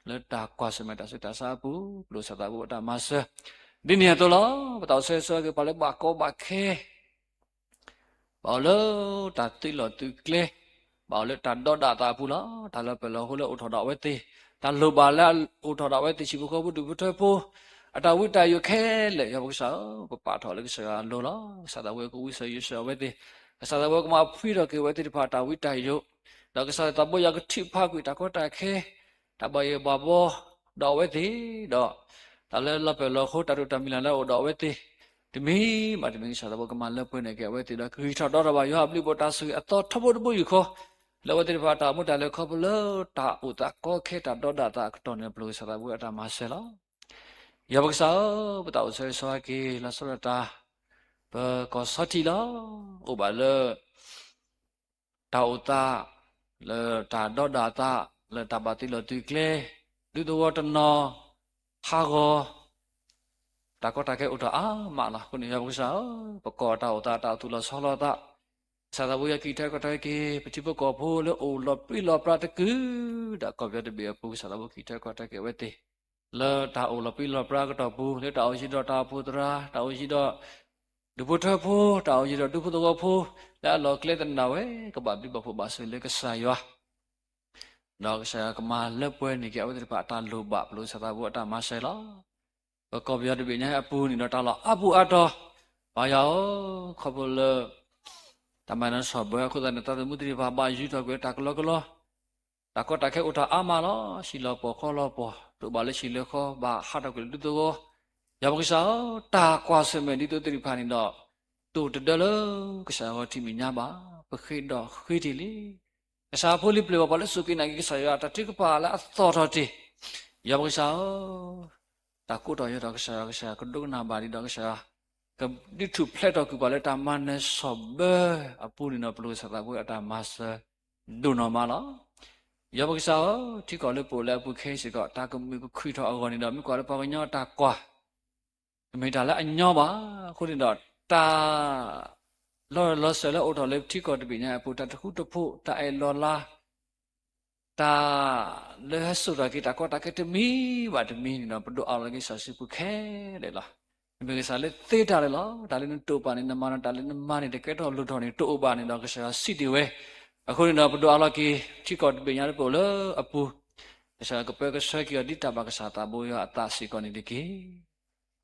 လၢတၢ်ကွၢ်ဆၢၣ်မဲာ်တၢ်ဆူးတၢ်ဆါအပူၤ, ပလိၣ်ကစၢ်သးဘိအတၢ်မၤစၢၤ, ဒ်န့ၣ်အသိးလီၤ. ပသးအိၣ်ဆၢဂ့ၤဆၢဝါက့ၤ ပှၤလၢဘၣ်ကီဘၣ်ခဲ ဘၣ်အိၣ်လၢတၢ်သုးလီၢ်သုးကျဲ, ဘၣ်အိၣ်လၢတၢ်ဒီးဒၣ်သးအပူၤလီၤ. တၢ်လၢပၢၢ်လီၤဃိလၢအိၣ်ထီၣ်ဒီးအဝဲသ့ၣ်, တၢ်လိၣ်ဘၣ်လၢအအိၣ်ထီၣ်ဒီးအဝဲသ့ၣ် ဟံၣ်ဖိဃီဖိဒူၣ်ဖိထၢဖိ, အတၢ်ဝံတၢ်ယိးခဲလၢာ် ယွၤပကစၢ်ဧၢ, ပပာ်ထီၣ်လၢကစၢ်ယွၤအလိၤလီၤ. ကစၢ်သးဘိကဝံစၢၤယိးစၢၤအဝဲသ့ၣ်, ကစၢ်သးဘိကမၤဖှံထီၣ်က့ၤအဝဲသ့ၣ်တဖၣ်တၢ်ဝံတၢ်ယိး, ဒီးကစၢ်သးဘိယွၤကထုးဖးကွံာ်တၢ်ကီတၢ်ခဲ တၢ်ဘၣ်ယိၣ်ဘၣ်ဘှီဒီးအဝဲသ့ၣ်, ဒီးတၢ်လၢလၢပၢၢ်လီၤဃိ တၢ်ဒိၣ်တၢ်မံၤလၢ်လၢအအိၣ်ဒီးအဝဲသ့ၣ်, တမံၤဘၣ်တမံၤ ကစၢ်သးဘိကမၤလၢပှဲၤန့ၢ်က့ၤအဝဲသ့ၣ်ဒီး ကဂံၢ်ထီၣ်ဒီးထီၣ်ဘၣ်ယွၤအဘျုးဖှိၣ်တၢ်ဆိၣ်ဂ့ၤအသီထီဘိတဘိယူၢ်ဃီ, လၢအဝဲသ့ၣ်တဖၣ်တၢ်အိၣ်မူတၢ်လဲၤခီဖျိလၢ တၢ်အိၣ်သးကီခဲတၢ်ဒီးဒၣ်သးအကတီၢ်န့ၣ် ပလိၣ်ကစၢ်သးဘိအတၢ်မၤစၢၤလီၤ. ယွၤပကစၢ်ဧၢ, ပသးအိၣ်ဆၢဂ့ၤဆၢဝါက့ၤ လီၤဆီဒၣ်တၢ် ပကီၢ်ဆီထံးလီၤ. အိၣ်ဘၣ်လၢ တၢ်အိၣ်သး, လၢတၢ်ဒီးဒၣ်သး, လၢတၢ်ဘၣ်သုးလီၢ်သုးကျဲ, ဒူသဝီတနီၤ, ဟးဂီၤ, တၢ်ကီတၢ်ခဲအိၣ်ထီၣ်အါမးလီၤ. အဃိန့ၣ် ယွၤပကစၢ်ဧၢ, ပကီၢ်တၢ်အိၣ်သးတၢ်သူၣ်လီၤဆီလီၤသး, ကစၢ်သးဘိယွၤကံၢ်ထၢကွၢ်ထၢက့ၤ ပထံဖိကီၢ်ဖိလၢအိၣ်လီၤပြံလီၤပြါတကုာ်ဒၣ်ကီၢ်ပယီၤတဘ့ၣ်အပူၤ, ကစၢ်သးဘိကံၢ်ထၢကွၢ်ထၢက့ၤအဝဲသ့ၣ် လၢတၢ်အိၣ်လီၤပြံလီၤပြါအကတီၢ်ပူၤ, လၢတၢ်အိၣ်ယံၤဒီးတၢ်အိၣ်ဖှိၣ်သရၣ်, တၢ်အိၣ်ယံၤဒီး ဒူဖိထၢဖိ, တၢ်အိၣ်ယံၤဒီးဒူဖိသဝီဖိ, လၢအလီၢ်ကျဲသနာ်ဝဲ ကဘၣ်ဘျုးဘၣ်ဖှိၣ်ဘၣ်ဆိၣ်ဂ့ၤလၢကစၢ်ယွၤ, ဒီးကစၢ်ယွၤကမၤလၢပှဲၤန့ၢ်က့ၤအဝဲသ့ၣ်တဖၣ်အတၢ်လိၣ်ဘၣ်, ပလိၣ်ကစၢ်သးဘိအတၢ်မၤစၢၤလီၤ. ပကီၢ်ပယီၤတဘ့ၣ်ညါအပူၤန့ၣ်ဒီးတၢ်လီၢ်အါပူၤအါတီၤ, ပၢ်ယွၤဧၢ, ခီဖျိလၢ တၢ်မၤနၢၤဆီၣ်ဘၢအဃိသတးန့ၣ် သးသမူသ့ၣ်တဖၣ်ဘၣ်ယုၢ်ထီၣ်ကွံာ်တၢ်ကလီကလီ တၢ်ကီတၢ်ခဲအိၣ်တၢ်အါမးလီၤ. ဟံၣ်လီၤပှီၢ်ဃီလီၤပှီၢ်, တအိၣ်ဘၣ်လၢဟံၣ်လၢဃီ, ဘၣ်ဟးထီၣ်ကွံာ်လၢဒူသဝီ. ယွၤပကစၢ်ဧၢ, တၢ်ကွၢ်ဆၢၣ်မဲာ်ဒ်သိးသ့ၣ်တဖၣ်န့ၣ်ဒီး, တအိၣ်တဒၢလၢကစၢ်ယွၤဂီၢ်ထံးမဲာ်ညါဘၣ်. ပဃ့ဒီးဃ့တ့ၢ်လံ. ကစၢ်ဖိလံၤပျဲၢ်ဘၣ်ပှၤလၢစူၢ်က့ၤနာ်က့ၤကစၢ်ယွၤအတၢ်ထုကဖၣ်လၢအသီၣ်ထီၣ်တ့ၢ်, ယွၤပကစၢ်ဧၢ, တၢ်ကိးထီၣ်ယၢၤထီၣ်ကစၢ်ယွၤ, ကစၢ်ယွၤကဒိကနၣ်ဘၣ်ဒံးဒီး ကစၢ်ယွၤ ကဒုးထူၣ်ဖျဲးထီၣ်ကွံာ်ပှၤလၢတၢ်မၤနၢၤစီၣ်ဘၢအပူၤန့ၣ်ဒီး ပဒိၣ်ကစၢ်သးဘိအတၢ်မၤစၢၤဒိၣ်နီၢ်မးလီၤ. ယွၤပကစၢ်ဧၢ, ထံကီၢ်လၢပအိၣ်လၢအပူၤခဲအံၤစ့ၢ်ကီး တၢ်ကမုာ်ကခုၣ်ထီၣ်အဂီၢ်န့ၣ်ဒီး မ့ၢ်ကွၢ်လၢပှၤကညီအတၢ်ကွၢ် တမ့ၢ်တၢ်လၢအညီဘၣ်. အဃိန့ၣ်ဒီး တၢ်လီၤလီၤစၢၤလၢအအိၣ်ထီၣ်လၢထံကီၢ်တဘ့ၣ်ညါအပူၤ, တၢ်တဃူတဖိး, တၢ်အဲၣ်လီၤလး, တၢ်လၢဟဲစိာ်ထီၣ်က့ၤတၢ်ကီတၢ်ခဲတမံၤဘၣ်တမံၤန့ၣ်ဒီး ပဒိးအးလီၤက့ၤကစၢ်စုပူၤခဲလၢာ်လီၤ. နမ့ၢ်ကစၢ်လၢသ့တၢ်လၢာ်လီၤ. တၢ်လၢနတအိၣ်ဘၣ်န့ၣ် နမၤဒီး, တၢ်လၢနမၤန့ၣ် တကဲထီၣ်လိၣ်ထီၣ်န့ၣ် တအိၣ်ဘၣ်န့ၣ်ဒီး ကစၢ်ယွၤစံးတ့ၢ်ဝဲ. အဃိန့ၣ်ဒီး ပဒိးအးလီၤက့ၤ ထံကီၢ်တဘ့ၣ်ညါလၢပအိၣ်လၢအပူၤ, ကစၢ်ယွၤကပၢကဆှၢက့ၤအီၤ ဒ်တၢ်ဘၣ်ကစၢ်သးဘိယွၤအသးစ့ၢ်ကီးန့ၣ်တက့ၢ်.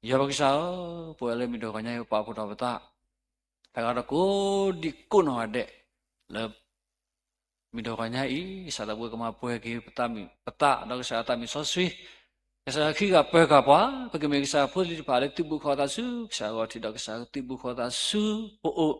ယွၤပကစၢ်ဧၢ, ပဝဲလၢမုၢ်တဂီၤညါအံၤ ပပာ်ဖှိၣ်ထီၣ်ပသး တၢ်ဂ့ၤဒီးကိးဒံကိးနီၢ်ဂၤဒဲး လၢမုၢ်တဂီၤညါအံၤ ကစၢ်သးဘိကမၤပှဲၤက့ၤပသး, ဒီးကစၢ်ယွၤအသးမုာ်စီဆှံ, ကစၢ်ယွၤခံဂၤပၢၤဃာ်ပှၤ, ပကမ့ၢ်ကစၢ်ဖိလံၤတဖၣ်လၢသုးဘူးဃီၤသးဆူ ကစၢ်ဂီၢ်ထံးဒီး ကစၢ်ကသုးဘူးဃီၤသးဆူပအိၣ်,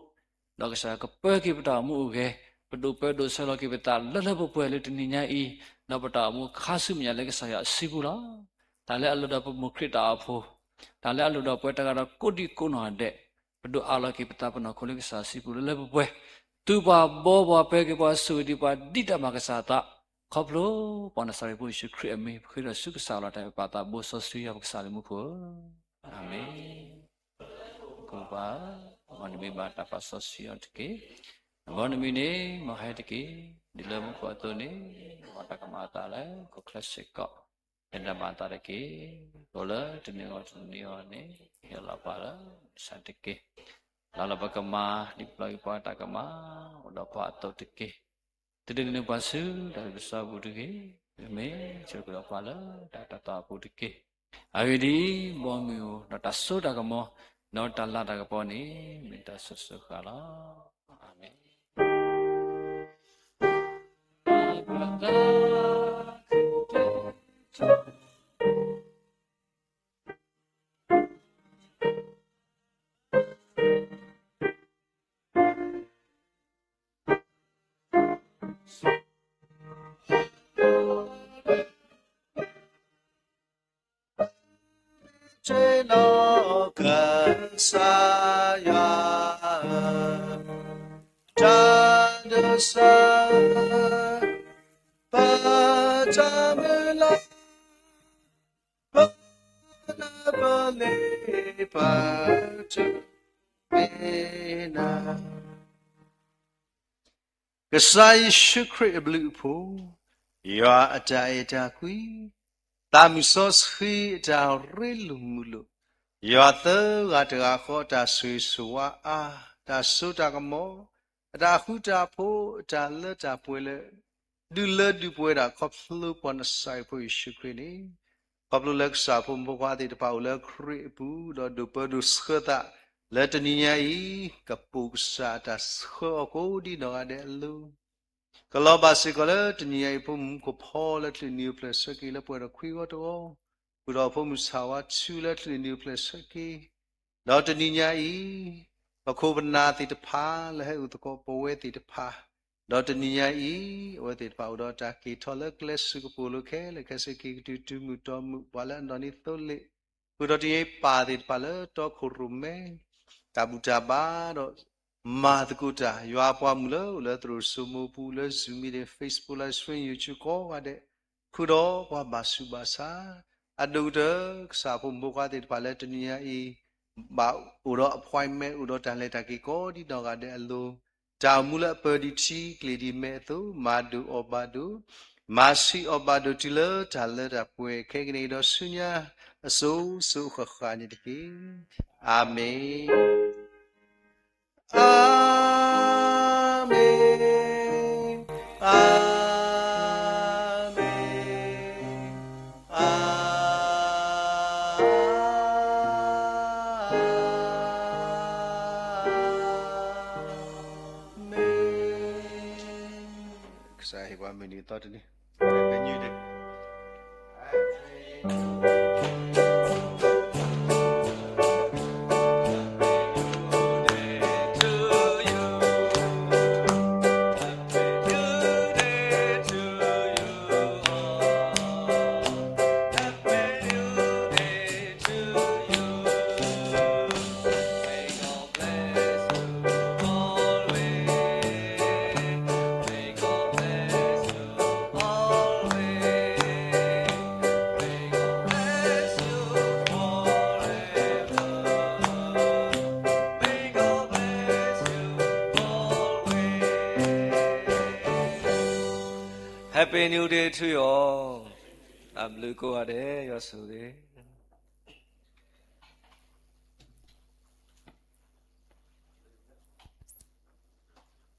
ဒီးကစၢ်ကပၢက့ၤပတၢ်အိၣ်မူအိၣ်ဂဲၤ, ပဒိၣ်ပၢဒိၣ်ဆၢလီၤက့ၤပသးလၢလၢပှဲၤပှဲၤလၢတနံၤညါအံၤ, ဒီးပတၢ်အိၣ်မူခါဆူမဲာ်ညါလၢကစၢ်ယွၤအစုပူၤလီၤ. တၢ်လၢအလိၣ်ဒီးပမိၢ်ခရံာ်တၢ်အိၣ်ဖှိၣ်, တၢ်လၢအလိၣ်ဒီးပှၤတဂၤဒီးကိးဒံကိးနီၢ်ဂၤဒဲး, ပဒိးအးလီၤက့ၤပသးပနီၢ်ခိလၢကစၢ်စုပူၤလၢလၢပှဲၤပှဲၤ, သုးပှၤဘီပှၤ ပၢက့ၤပှၤ ဆိၣ်ဂ့ၤဒံးပှၤ ဒ်တၢ်ဘၣ်ကစၢ်အသး, ခီဖျိပှၤနၤစၤရ့းဖိယ့ၣ်ၡူးခရံာ်အမံၤ ပဃ့ဒီးဆူကစၢ်အလီၢ် တၢ်အဲၣ်ပာ်သးဘိစီဆှံယွၤပကစၢ်လၢမူခိၣ်ဧၢ, အၤမ့ၣ်. ပှၤ, မ်နမံၤဘၣ်တၢ်ပာ်စီဆှံအီၤတက့ၢ်. မ်နမံၤန့ၣ် မ်ဟဲတက့ၢ်. ဒ်လၢမူခိၣ်အသိးန့ၣ် မ်တၢ်ကမၤအသးလၢဟီၣ်ခိၣ်ချၢစ့ၢ်ကီး, ဟ့ၣ်တၢ်မၤအသးတက့ၢ်. အိၣ်လၢတနံၤဂီၢ်တနံၤဂီၢ်န့ၣ် ဟ့ၣ်လီၤပှၤလၢမုၢ်မဆါတက့ၢ်. လၢလီၤပကမၤ ဒ်ပျီက့ၤပှၤတၢ်ကမၤ အိၣ်ဒီးပှၤအသိးတက့ၢ်. သုတဒုးနုာ်ပှၤဆူတၢ်သးခုကစီၣ်ပူၤတဂ့ၤ, မ့မ့ၢ် ဆိၣ်ဂ့ၤဒီးပှၤလၢတၢ်တၢ်သီအပူၤတက့ၢ်. အဂ့ၢ်ဒ်အံၤ, ဘီမုၢ်ဧိၤ, ဒီးတၢ်စိတၢ်ကမီၤ, ဒီးတၢ်လၤတၢ်ကပီၤန့ၣ် မ့ၢ်တၢ်စိၤစိၤဃၣ်ဃၣ်လီၤ. အၤမ့ၣ်. Teno, ကစၢ်ယွၤဧၢ, တၢ်ဒိးစၢၤ ပတၢ်မုၢ်လၢ်, ပနၢ်ပၢၢ်လၢပလ့ပာ်တမ့ၢ်နၤ ကစၢ်ယ့ၣ်ၡူးခရံာ်အဘျုးအဖှိၣ်, ယွၤအတၢ်အဲၣ်တၢ်ကွံ, သးမုၢ်စီဆှံအတၢ်ရ့လိာ်မုာ်လိာ်, ယွၤသၢဂၤတဂၤဃီအတၢ်ဆိၣ်ဂ့ၤဆိၣ်ဝါအါ, တၢ်စိတၢ်ကမီၤ, အတၢ်ဃူတၢ်ဖိး, အတၢ်လၢတၢ်ပှဲၤလၢ ဒုးလၢဒုးပှဲၤဒၣ်ခီဖျိပှၤနၤစၤရ့းဖိယ့ၣ်ၡူးခရံာ်န့ၣ်, ခီဖျိလၢကစၢ်ဖိမုၣ်ဖိခွါသ့ၣ်တဖၣ်အိၣ်လၢခရံာ်အပူၤ ဒီးဒိၣ်ပၢဒိၣ်ဆှၢသးလၢတနံၤညါအံၤ, ကပိာ်ကစၢ်အတၢ်ဆှၢအီၤကိးဒံနီၢ်ဂၤဒဲးအလိၤ ကလီၤဘၣ်စ့ၢ်ကီးလၢတနံၤညါအံၤ ဖိမုၣ်ဖိခွါလၢချုးနံၤအိၣ်ဖျဲၣ်ဆၢက့ၤလၢပှဲၤဒီးခွံဂီၢ်တဂီၢ်, ဃုာ်ဒီးဖိမုၣ်ဆၣ်ဝါဆူလၢချုးနံၤအိၣ်ဖျဲၣ်ဆၢက့ၤ, ဒီးတနံၤညါအံၤ, ပခိၣ်ပနၢ်သ့ၣ်တဖၣ်လၢဟဲအိၣ်သကိးပဝဲသ့ၣ်တဖၣ်, ဒီးတနံၤညါအံၤ, အဝဲသ့ၣ်တဖၣ်အိၣ်ဒီးတၢ်က့ၤထီၣ်လၢကျဲစူၤကပိာ်လိၤခဲလၢာ်ခဲဆ့ က့ၤကတုၤတုၤမုာ်တီမုာ် ပှၤလၢအနီၢ်န့ၢ်သိလ့ၣ်, ဃုာ်ဒီးတနံၤအံၤပၢ်သ့ၣ်တဖၣ်လၢတီခိၣ်ရိၣ်မဲ တၢ်ဘူၣ်တၢ်ဘါဒီး မၤသကိးတၢ် ယွၤပှၤမုၣ်လၢအိၣ်လၢသရိာ်စိမိၤပူၤ လၢ Zoom meeting, Facebook Live Stream, YouTube ကိးဂၤဒဲး, ဃုာ်ဒီးပှၤဘၣ်ဆူးဘၣ်ဆါ, အဒိၣ်ကတၢၢ် ကစၢ်ဖိမုၣ်ဖိခွါသ့ၣ်တဖၣ်လၢတနံၤညါအံၤ ဘၣ်အိၣ်ဒီး appointment အိၣ်ဒီးတၢ်လဲၤတၢ်က့ၤကိးဒံနီၢ်ဂၤဒဲးအလိၤ, တၢ်အိၣ်မူလၢအပၢၤဒံးထံကျ့ၤဒံးမဲးအသိး မၤဒိၣ်အီၣ်ဘၣ်ဒိၣ်, မၤဆံးအီၣ်ဘၣ်ဒိၣ်တုၤလၢတၢ်လၢတၢ်ပှဲၤ ခဲကနံၣ်အံၤဒီးဆူညါ အစိၤစိၤဃၣ်ဃၣ်န့ၣ်တက့ၢ်. အၤမ့ၣ်. အၤမ့ၣ်, အၤမ့ၣ်, အၤမ့ၣ်. ကစၢ်ဟ့ၣ်ပှၤမုၢ်နံၤအသီတနံၤ Happy New Day to you all. တၢ်ဘျုးကိးဂၤဒဲး ယွၤဆိၣ်ဂ့ၤ